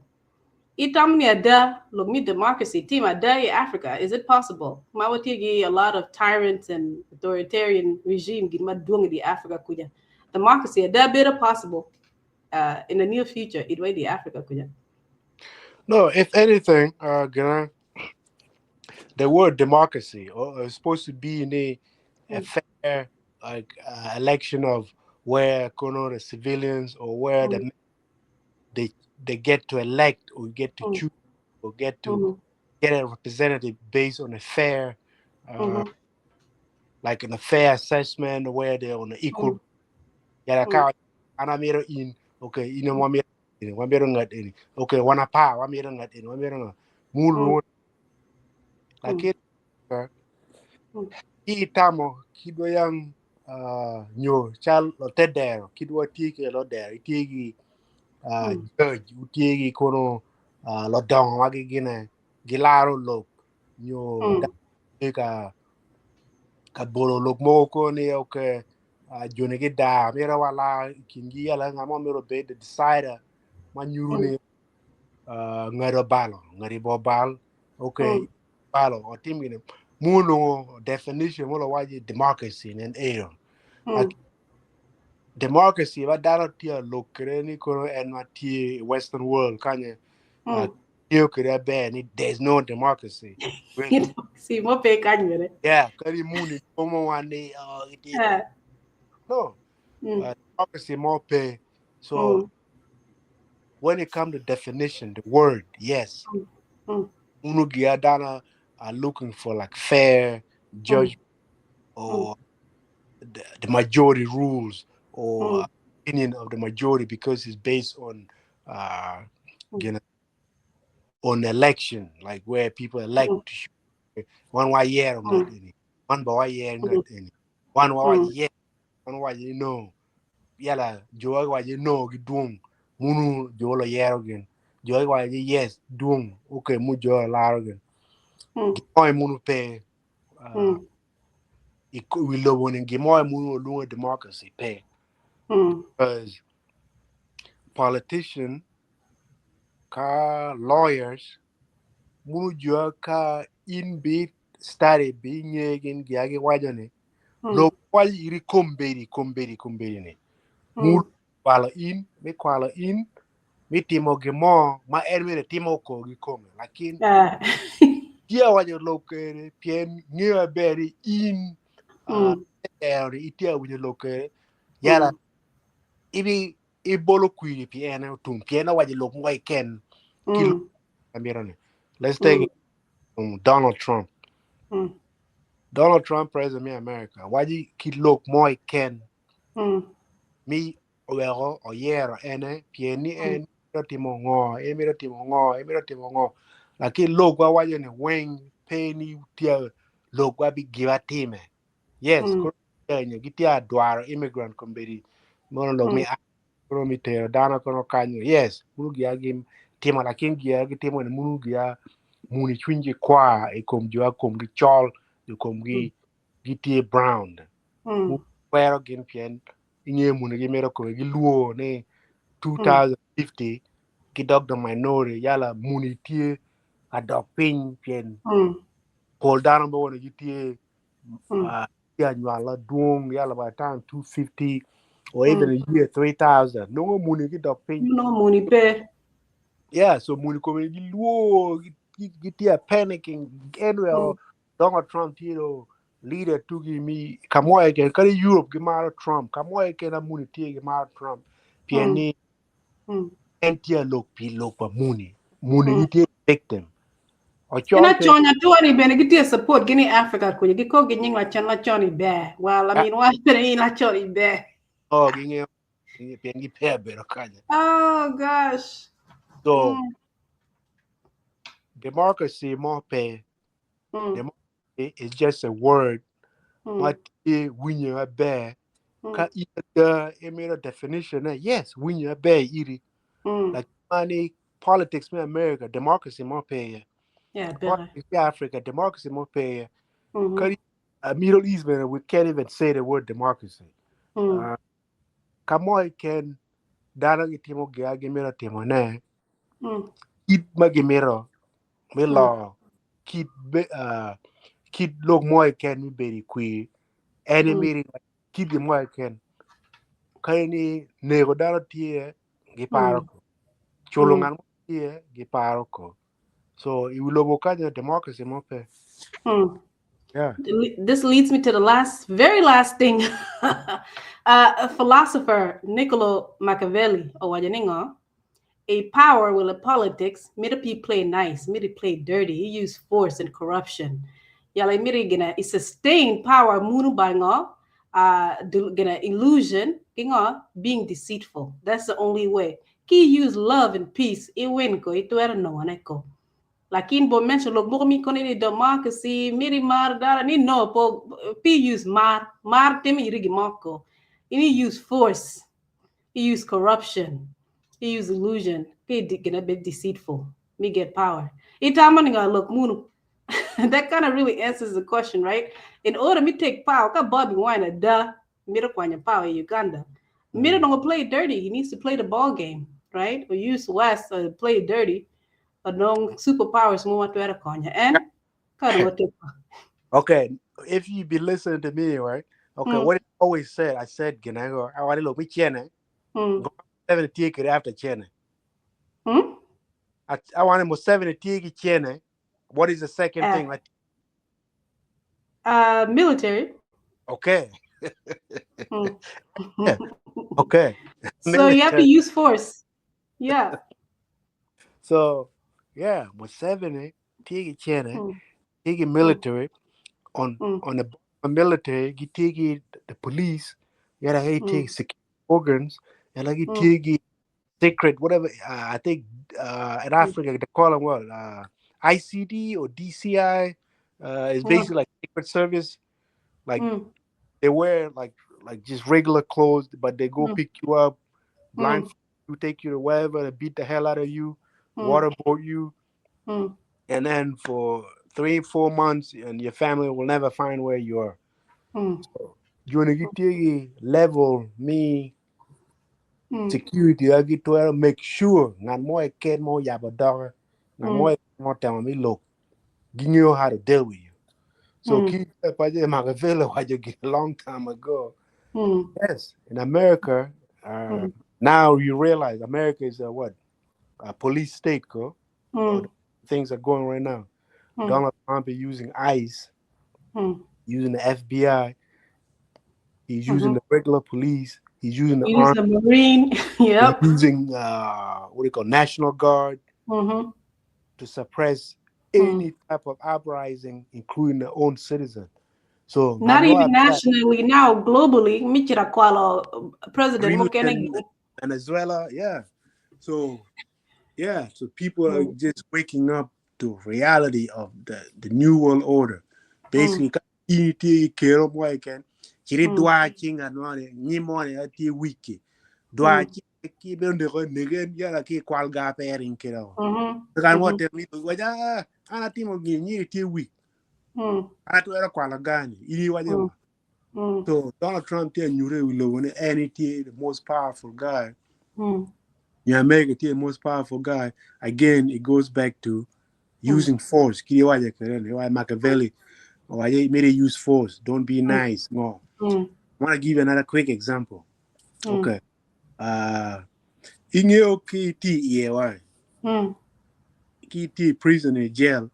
Itam ni ada lok mi democracy team ada i Africa. Is it possible? Ma watye gi a lot of tyrants and authoritarian regime gin madwong di Africa kuja. Democracy ada bedo possible in the near future idwa di Africa kuja. No, if anything, gonna the word democracy is supposed to be in a fair, like, election of where kono the civilians or where they get to elect or get to choose or get to get a representative based on a fair, like in a fair assessment where they're on an equal. Yala ka ana miro in, okay, ino wa miro in wa miro ngat in, okay, wana pa wa miro ngat in wa miro ngat mulu lakini ki tamo kidwa yang nyo chal lo tedero kidwa tie ke lo dero tie gi judge utie gi kono lo dongo ma gi gine gilaro lok nyo ka ka bolo lok mogo ko ni, okay, joni gi da miro wala kingi yala ngamo miro be the decider ma nyuru ni ngado balo ngari bo bal, okay, balo otim gine muno definition mo waji democracy nen ero. Democracy ba dano tye lok kere ni kono en ma tye i Western world kanye tiyo kere ber ni there's no democracy. Si mo pe kany. Yeah, kari muni komo wani no democracy mo pe. So when it comes to definition, the word, yes, unu gia dana are looking for like fair judgment or the majority rules or opinion of the majority because it's based on on election, like where people elect to one wa year one ba wa year, one wa year, one wa yala jo wa no gi dung munu jo lo yero gen jo wa yes dung, okay, mu jo la gen gi munu pe we lobo ni gi mo munu luo democracy pe because politician ka lawyers munu jo ka in bi study bi ngegin gi agi wajo ni lo kwal iri kombedi kombedi kombedi ni mu kwalo in mi kwalo in mi timo gimo ma en mere timo ko gi kome lakin tye wajo lo kere pien ng'eyo aber in eri itye winjo lo kere yala ibi ibolo kwiri pi en otum pien owajo lok mo ken ki amiro ni. Let's take Donald Trump. Donald Trump, president of America, waji ki lok mo ken mi oweko oyero ene pien ni en miro timo ngo, en miro timo ngo, en miro timo ngo, lakini lok wa wajo ni weng pe ni tye lok wa bi giba time. Yes, koro gitye adwaro immigrant kombedi mono lok mi koro mi tero dano kono kanyo. Yes, munu gia gi timo lakini gia gitimo ni munu gia muni cwinygi kwar i kom jo a komgi col jo komgi gitye brown kwero gin pien ing'e muni gimito kome giluo ni 2050 gidok the minority yala muni tye adok piny pien pol dano mo wono gitye tye anywala dwong yala by the time 250 or even a year 3000 nongo muni gidok piny. No muni pe. Yeah, so muni kome giluo gitye panicking anyway. Donald Trump tye leader tugi mi kamo ken kadi Europe gimaro Trump kamo ken muni tye gimaro Trump pien ni en tye lok pi lok pa muni muni gitye victim. Ina chonya tuani bene gitye support gini Africa kunya giko ginying lacon lacon i ber. Well, I mean, wa bene in lacon i ber. Oh, ging'eyo. Pien gipe bedo kanya. Oh gosh. So democracy mo pe. Democracy is just a word ma tye winyo maber. Ka in ada imito definition ne, yes, winyo maber iri. Like mani politics me America, democracy mo pe iye. Yeah, better. Politics me Africa, democracy mo pe iye. Kadi Middle East, man, we can't even say the word democracy. Ka mo keken dano gitimo gin gimito timone, kit ma gimito me lo kit kit lok mo keken mi bedo i kwir en imito kit gin mo keken kadi ni nego dano tye giparo ko culo ngat mo tye giparo ko so i wi lobo kanyo democracy mo pe. Yeah. This leads me to the last, very last thing. A philosopher, Niccolo Machiavelli, owaco ningo, a power will a politics, mito pe play nice, mito play dirty, he use force and corruption. Yala mito gina sustain power munu by ngo, gina illusion, kingo, being deceitful. That's the only way. Ki use love and peace, i win ko, itwero nongo ne ko. Lakin bo mention lok moko mi kono ni democracy, miri mar dara ni no po pi use mar, mar timi irigi moko. Ini use force, he use corruption, he use illusion, he gonna be deceitful, me get power. Itamo ni nga lok munu. That kind of really answers the question, right? In order me take power, ka Bobby Wine da mito kwanyo power in Uganda. Mito don't play dirty. He needs to play the ball game, right? Or use West play dirty. But no superpowers mo watwero konya. And Okay, if you be listening to me, right? Okay, what I always said, I said, Ginago, I want to look me chene. Go 70 take it after chene. I want him 70 take chene. What is the second thing? Like, military. Okay. Yeah. Okay. So you have to use force. Yeah. So yeah, Museveni tigi chene, tigi military on on the military, tigi the police, yeah, he take security organs, and like tigi secret whatever. I think in Africa they call them what ICD or DCI. It's basically like secret service, like they wear like just regular clothes, but they go pick you up, blindfold you, take you to wherever, they beat the hell out of you, waterboard you, and then for 3-4 months, and your family will never find where you are. So you wanna get to level me security, I get to make sure not more can more yabba dog, not more more tell me look, you know how to deal with you. So keep a long time ago. Yes, in America, now you realize America is a what? A police state, go. Things are going right now. Donald Trump is using ICE, using the FBI. He's using the regular police. He's using the army. The Marine. Yep. He's using what do you call National Guard to suppress any type of uprising, including their own citizen. So not even nationally now, globally, Michirakwalo, President Mokene. Venezuela, yeah. So yeah, so people are just waking up to reality of the new world order. Basically, So Donald Trump the most powerful guy. Yeah, America the most powerful guy. Again, it goes back to using force. Machiavelli, or I made it use force. Don't be nice. No. I want to give you another quick example. Okay. In your KT KT prison in jail.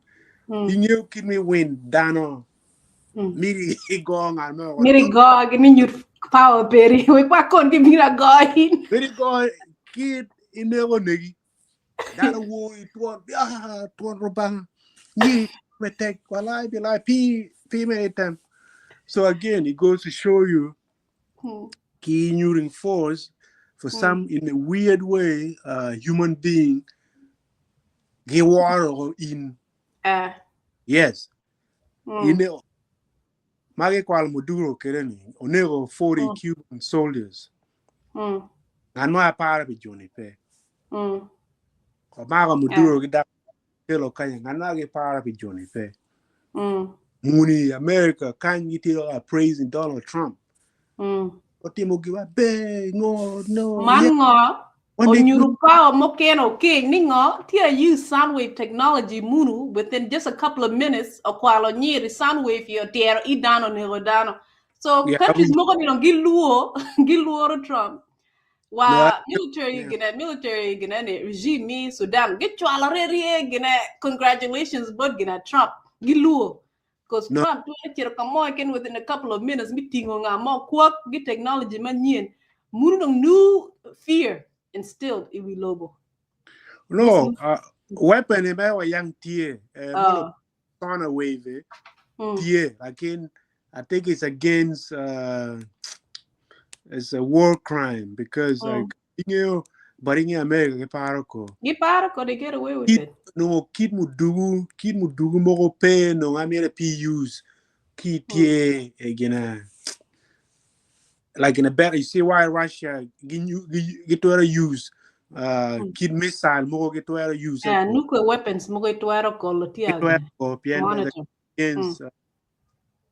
In your kidney win down. Miri gong and Miri gog and you power berry. We walk on give me a guy. Miri gong kid in the one nigga. That war it was robang. Ye protect while I be like P P many time. So again, it goes to show you key using force. For some in a weird way, human being giworo in. Yes. In ma gikwalo Maduro kede ni onego 40 Cuban soldiers. Ngat mo aparo pi joni pe. Omako Maduro gi dako kelo kanya ngat mo giparo pi joni pe. Muni America kany gitye ka praising Donald Trump. Otimo gima ber ngo no. Man ngo One day onyuto power mokene okeng ni ngo tye use sound wave technology munu within just a couple of minutes okwalo nyiri sound wave yo tyero i dano onego dano. So countries moko ni dong giluo giluoro Trump. No, Wa military gine military gine ni regime mi Sudan gicwalo rerye gine congratulations bot gine Trump giluo. Because No. Trump twero cito ka mo keken within a couple of minutes mi tingo nga mo kwok gi technology manyien. Munu dong new fear instilled i wi lobo. No, weapon e me wa yang tye muno sonar wave tye lakin I think it's against it's a war crime because like ingeyo but inge America giparo ko. Giparo ko, they get away with Kit it. nongo kit mudugu moko pe nongo amyero pe use ki tye e gina like in a battle. You see why Russia gitwero use kit missile moko gitwero use Yeah, nuclear weapons moko itwero kolo tye gitwero ko pien monitor. Against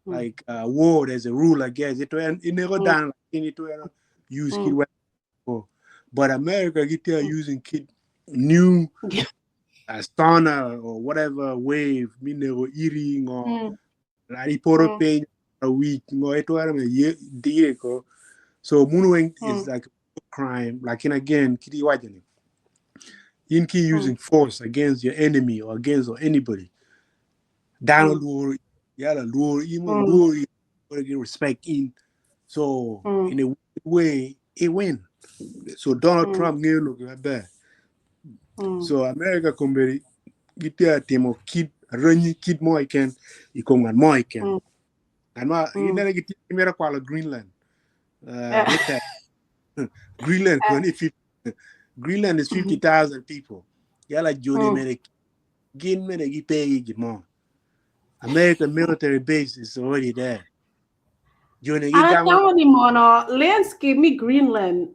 like war, there's a rule, I guess. It it never done like it use kit weapon. But America get there using kit new sonar or whatever wave mi nego iri ngo lari poro piny a week ngo itwero me ye dire ko. So munu is like a crime. Like in again kiti wajani in ki using force against your enemy or against or anybody dano luoro yala luoro in luoro get respect in. So in a way it win. So Donald Trump ngeyo lok maber. So America kombeddi gitye timo kit ranyi kit mo keken i kom ngat mo keken. Ngat ma ginene gitye gimito kwalo Greenland. Mitte. Greenland koni Greenland is 50,000 people. Yala joni mene gin mene gipe gi gimo. American military base is already there. Joni I gigamo tell ni mono landscape mi Greenland,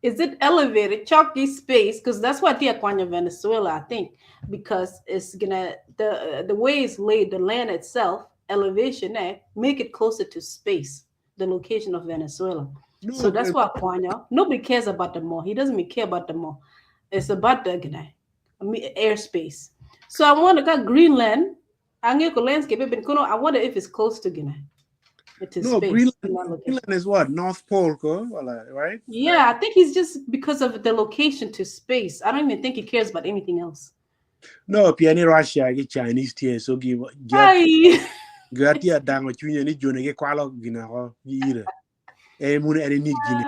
is it elevated chalky space? Because that's what the Kwanya Venezuela, I think, because it's gonna the way it's laid, the land itself elevation, make it closer to space, the location of Venezuela. No, So that's why Kwanya, nobody cares about the mall. He doesn't even care about the mall. It's about the gonna airspace. So I wonder got Greenland ange ko landscape ben kono. I wonder if it's close to Guinea. It is No, space Greenland, in that location. Greenland is what? North Pole, ko? Wala, right? Yeah, I think he's just because of the location to space. I don't even think he cares about anything else. No, piani Russia gi Chinese tie so gi Ai. gati adango chunye ni jone gi kwalo gina ko gi ire. E mun ene need gine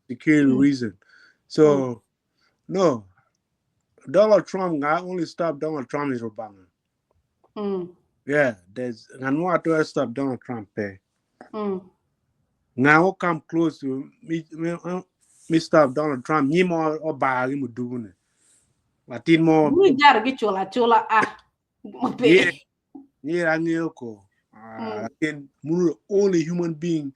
security reason. So no, Donald Trump nga only stop Donald Trump is Obama. Yeah, there's nga no to stop Donald Trump pe. Nga o come close to me stop Donald Trump ni mo o ba gi mudugune. Latin mo Mu jar gi chola chola ah. Yeah, yeah, ang'eyo ko. Lakin munu only human being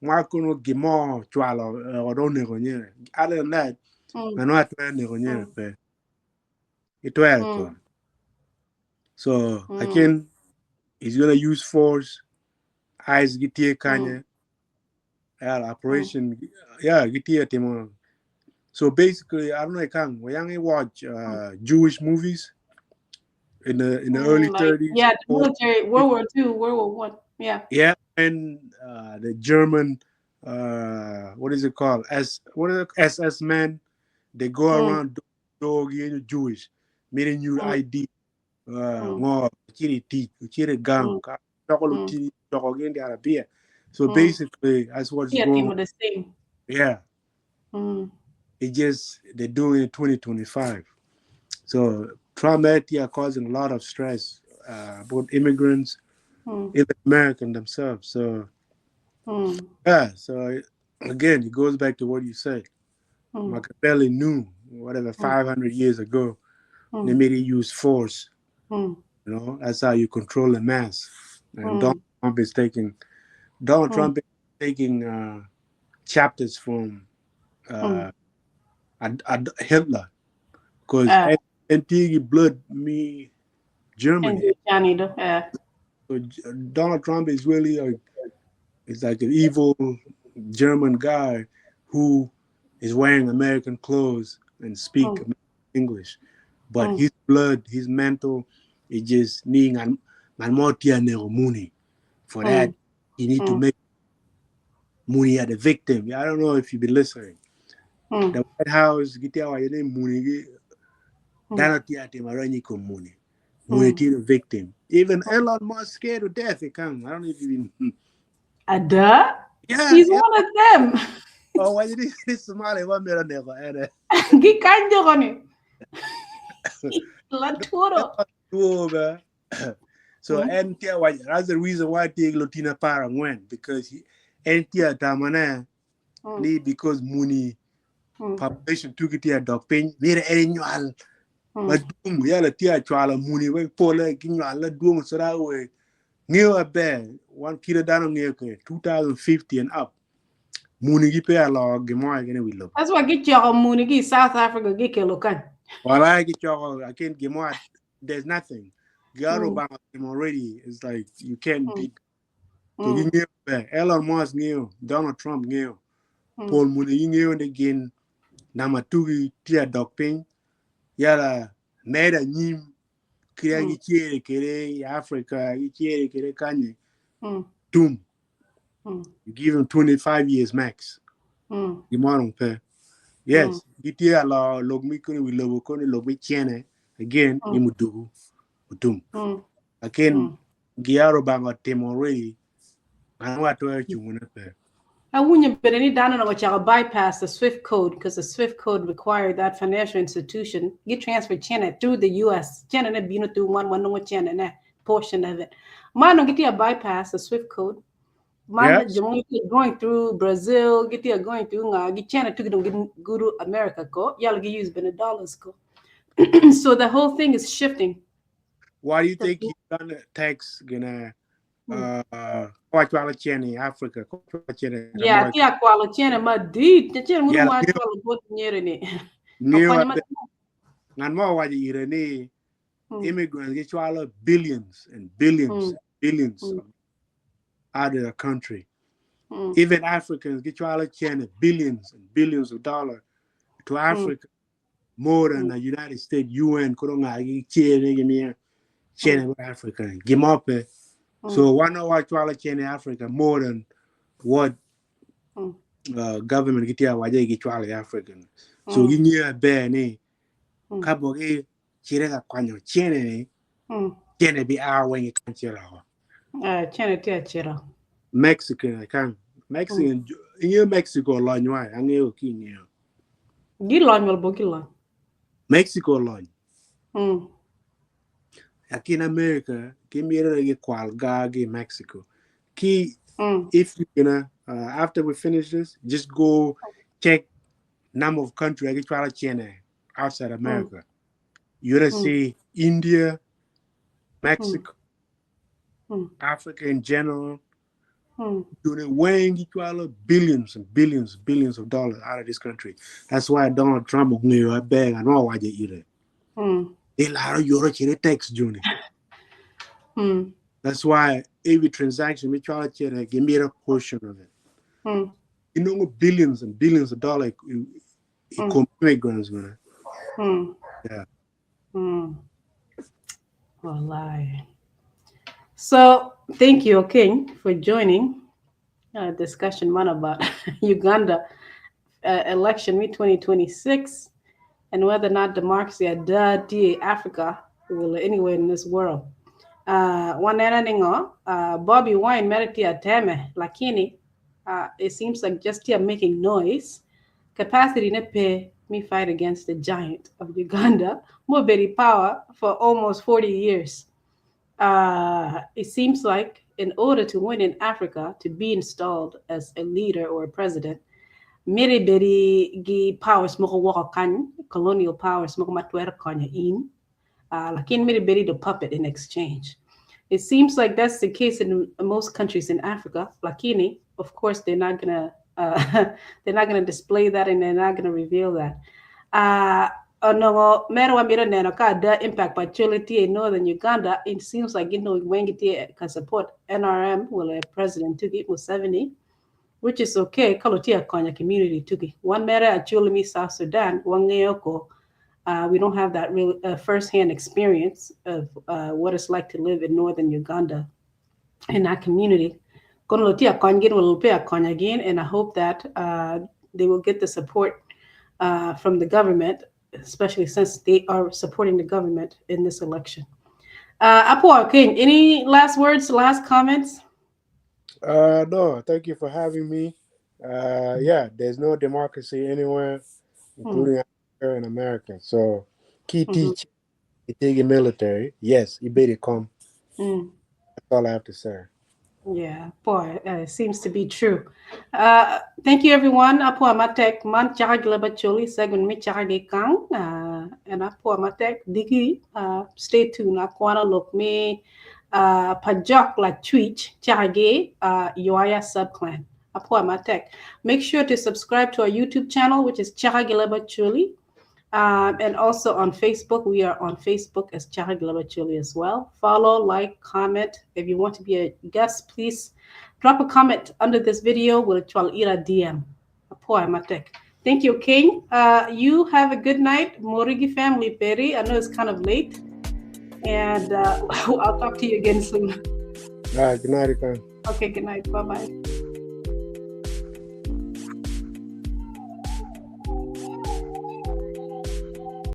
ma kono gimo chwalo odo nego nyere. Other than that, ngano atwero nego nyere pe. Itwero ko. So again, he's gonna use force. Eyes gitie kanye. Yeah, operation. Yeah, gitie timo. So basically, I don't know, Kang, we only watch Jewish movies in the early Like, 30s. Yeah, the military, World War II, World War I. Yeah. Yeah, and the German, what is it called? S what is it? SS men. They go around dog you Jewish, meaning you ID. Ngo chiri ti, chiri gang, ka tokolo ti, toko gendi Arabia. So basically, that's what's Yeah, going people on. The same. Yeah. It just they're doing it in 2025. So Trump are causing a lot of stress, both immigrants, even American themselves. So yeah, so again, it goes back to what you said. Machiavelli knew, whatever, 500 years ago, they made it use force. That's how you control the mass. And Donald Trump is taking chapters from Hitler, because anti blood me Germany. So Donald Trump is really a, it's like an evil German guy who is wearing American clothes and speak English, but his blood, his mental, it just ni ngan ngan mo tia nego muni. For that, he need to make muni the victim. I don't know if you've been listening. The White House, gitia wa yene muni gi dano tia te maranyi ko muni. Muni ti the victim. Even Elon Musk scared to death. He come. I don't know if you've been. Ada? Yeah, He's yeah. one of them. Oh, why did he Somali? One minute, never. Gi kanjo koni. La turo. So and why that's the reason why they Lotina para went, because he and tamana ni because muni population took it here dog pain mere annual but boom ya la tia chwala muni we pole kinwal la dum so that way ngiyo be one kilo down ngiyo ke 2050 and up muni gi pe ala gi mo gene we love. That's why get your muni gi South Africa gi kelo kan. Well, I get your I can't get more. There's nothing. Garo him already. It's like you can't beat. So you knew Elon Musk knew, Donald Trump knew, Paul Muni knew again. Namatugi tia dog pin. Yala made a nyim. Kira gichiere kere Africa, gichiere kere Kanye. Doom. You give him 25 years max. You pay. Yes, gitia la log mi kuni we logo kuni log mi chene again imudugu utum. Again giaro banga tem already. I want to you pe. I wouldn't but any down on which I'll bypass the SWIFT code, because the SWIFT code required that financial institution get transferred chene through the US. Chene ne bino through 1 1 no chene ne portion of it. Mano get a bypass the SWIFT code. Mana going through Brazil, get going through nga get chene to get guru America ko yalla get use been dollars ko. So the whole thing is shifting. Why do you think he done tax gonna kwa chene Africa kwa chene? Yeah, tia kwala chene ma di chene mu wa kwala bot nyere ni. Ngan mo wa ire ni immigrants get chwala billions and billions and billions out of the country. Even Africans get chwala chene billions and billions of dollars to Africa, more than the United States UN koronga chene gi chene Africa. Gimope. So why not watch chwala chene Africa more than what government get ya waje get chwala African. So gi nyia be ni kabo gi chire ka kwanyo chene ni chene bi a wen kan chira ho. Chene tia chira. Mexican I can Mexican in Mexico la nywa ange ki ngi. Gi la nyol bo gi la. Mexico la. Aquí in America, ki mira gi kwal ga gi Mexico. Ki if you gonna after we finish this, just go check number of country I get chene outside America. You're gonna see India, Mexico, Africa in general, doing weighing each other billions and billions and billions of dollars out of this country. That's why Donald Trump knew I beg I know why they eat it. They lie your tax journey. That's why every transaction we try to give me a portion of it. You know, billions and billions of dollars immigrants, man. Yeah. Wallahi. So thank you, King, for joining discussion man about Uganda election me 2026 and whether or not democracy at Africa will anywhere in this world. Bobby Wine meriti ateme lakini it seems like just here making noise. Capacity ne pe me fight against the giant of Uganda, Mobedi power for almost 40 years. It seems like in order to win in Africa, to be installed as a leader or a president, Miti bedi gi powers mogo woko kany, colonial powers mogo ma twero konyo in. Lakin miti bedi the puppet in exchange. It seems like that's the case in most countries in Africa. Lakini, of course, they're not gonna display that and they're not gonna reveal that. Onongo mere wamito neno ka ada impact pa Acholi tye in northern Uganda. It seems like wengi tye ka support NRM wala President tugi Museveni, which is okay ka tye konyo community tugi. Wan mere Acholi me South Sudan wangeyo ko we don't have that real first-hand experience of what it's like to live in northern Uganda in that community. Kono tye kony gin will pe konyo again, and I hope that they will get the support from the government, especially since they are supporting the government in this election. Apo King, any last words, last comments? No, thank you for having me. Yeah, there's no democracy anywhere, including here in America. So, key teach, take military. Yes, you better come. That's all I have to say. Yeah, boy, it seems to be true. Thank you, everyone. Apo matek man chaka gleba choli segun mi chaka ge kang. And apo matek digi. Stay tuned. Akwana lok me pajok la twitch chaka ge Yoaya subclan. Apo matek. Make sure to subscribe to our YouTube channel, which is Chaka Gileba Choli. And also on Facebook, we are on Facebook as Chaka Gileba Choli as well. Follow, like, comment. If you want to be a guest, please drop a comment under this video. We'll call ira DM. Apo matek. Thank you, King. You have a good night, Morigi family, Perry. I know it's kind of late. And I'll talk to you again soon. All right, good night, Ikan. Okay, good night. Bye bye.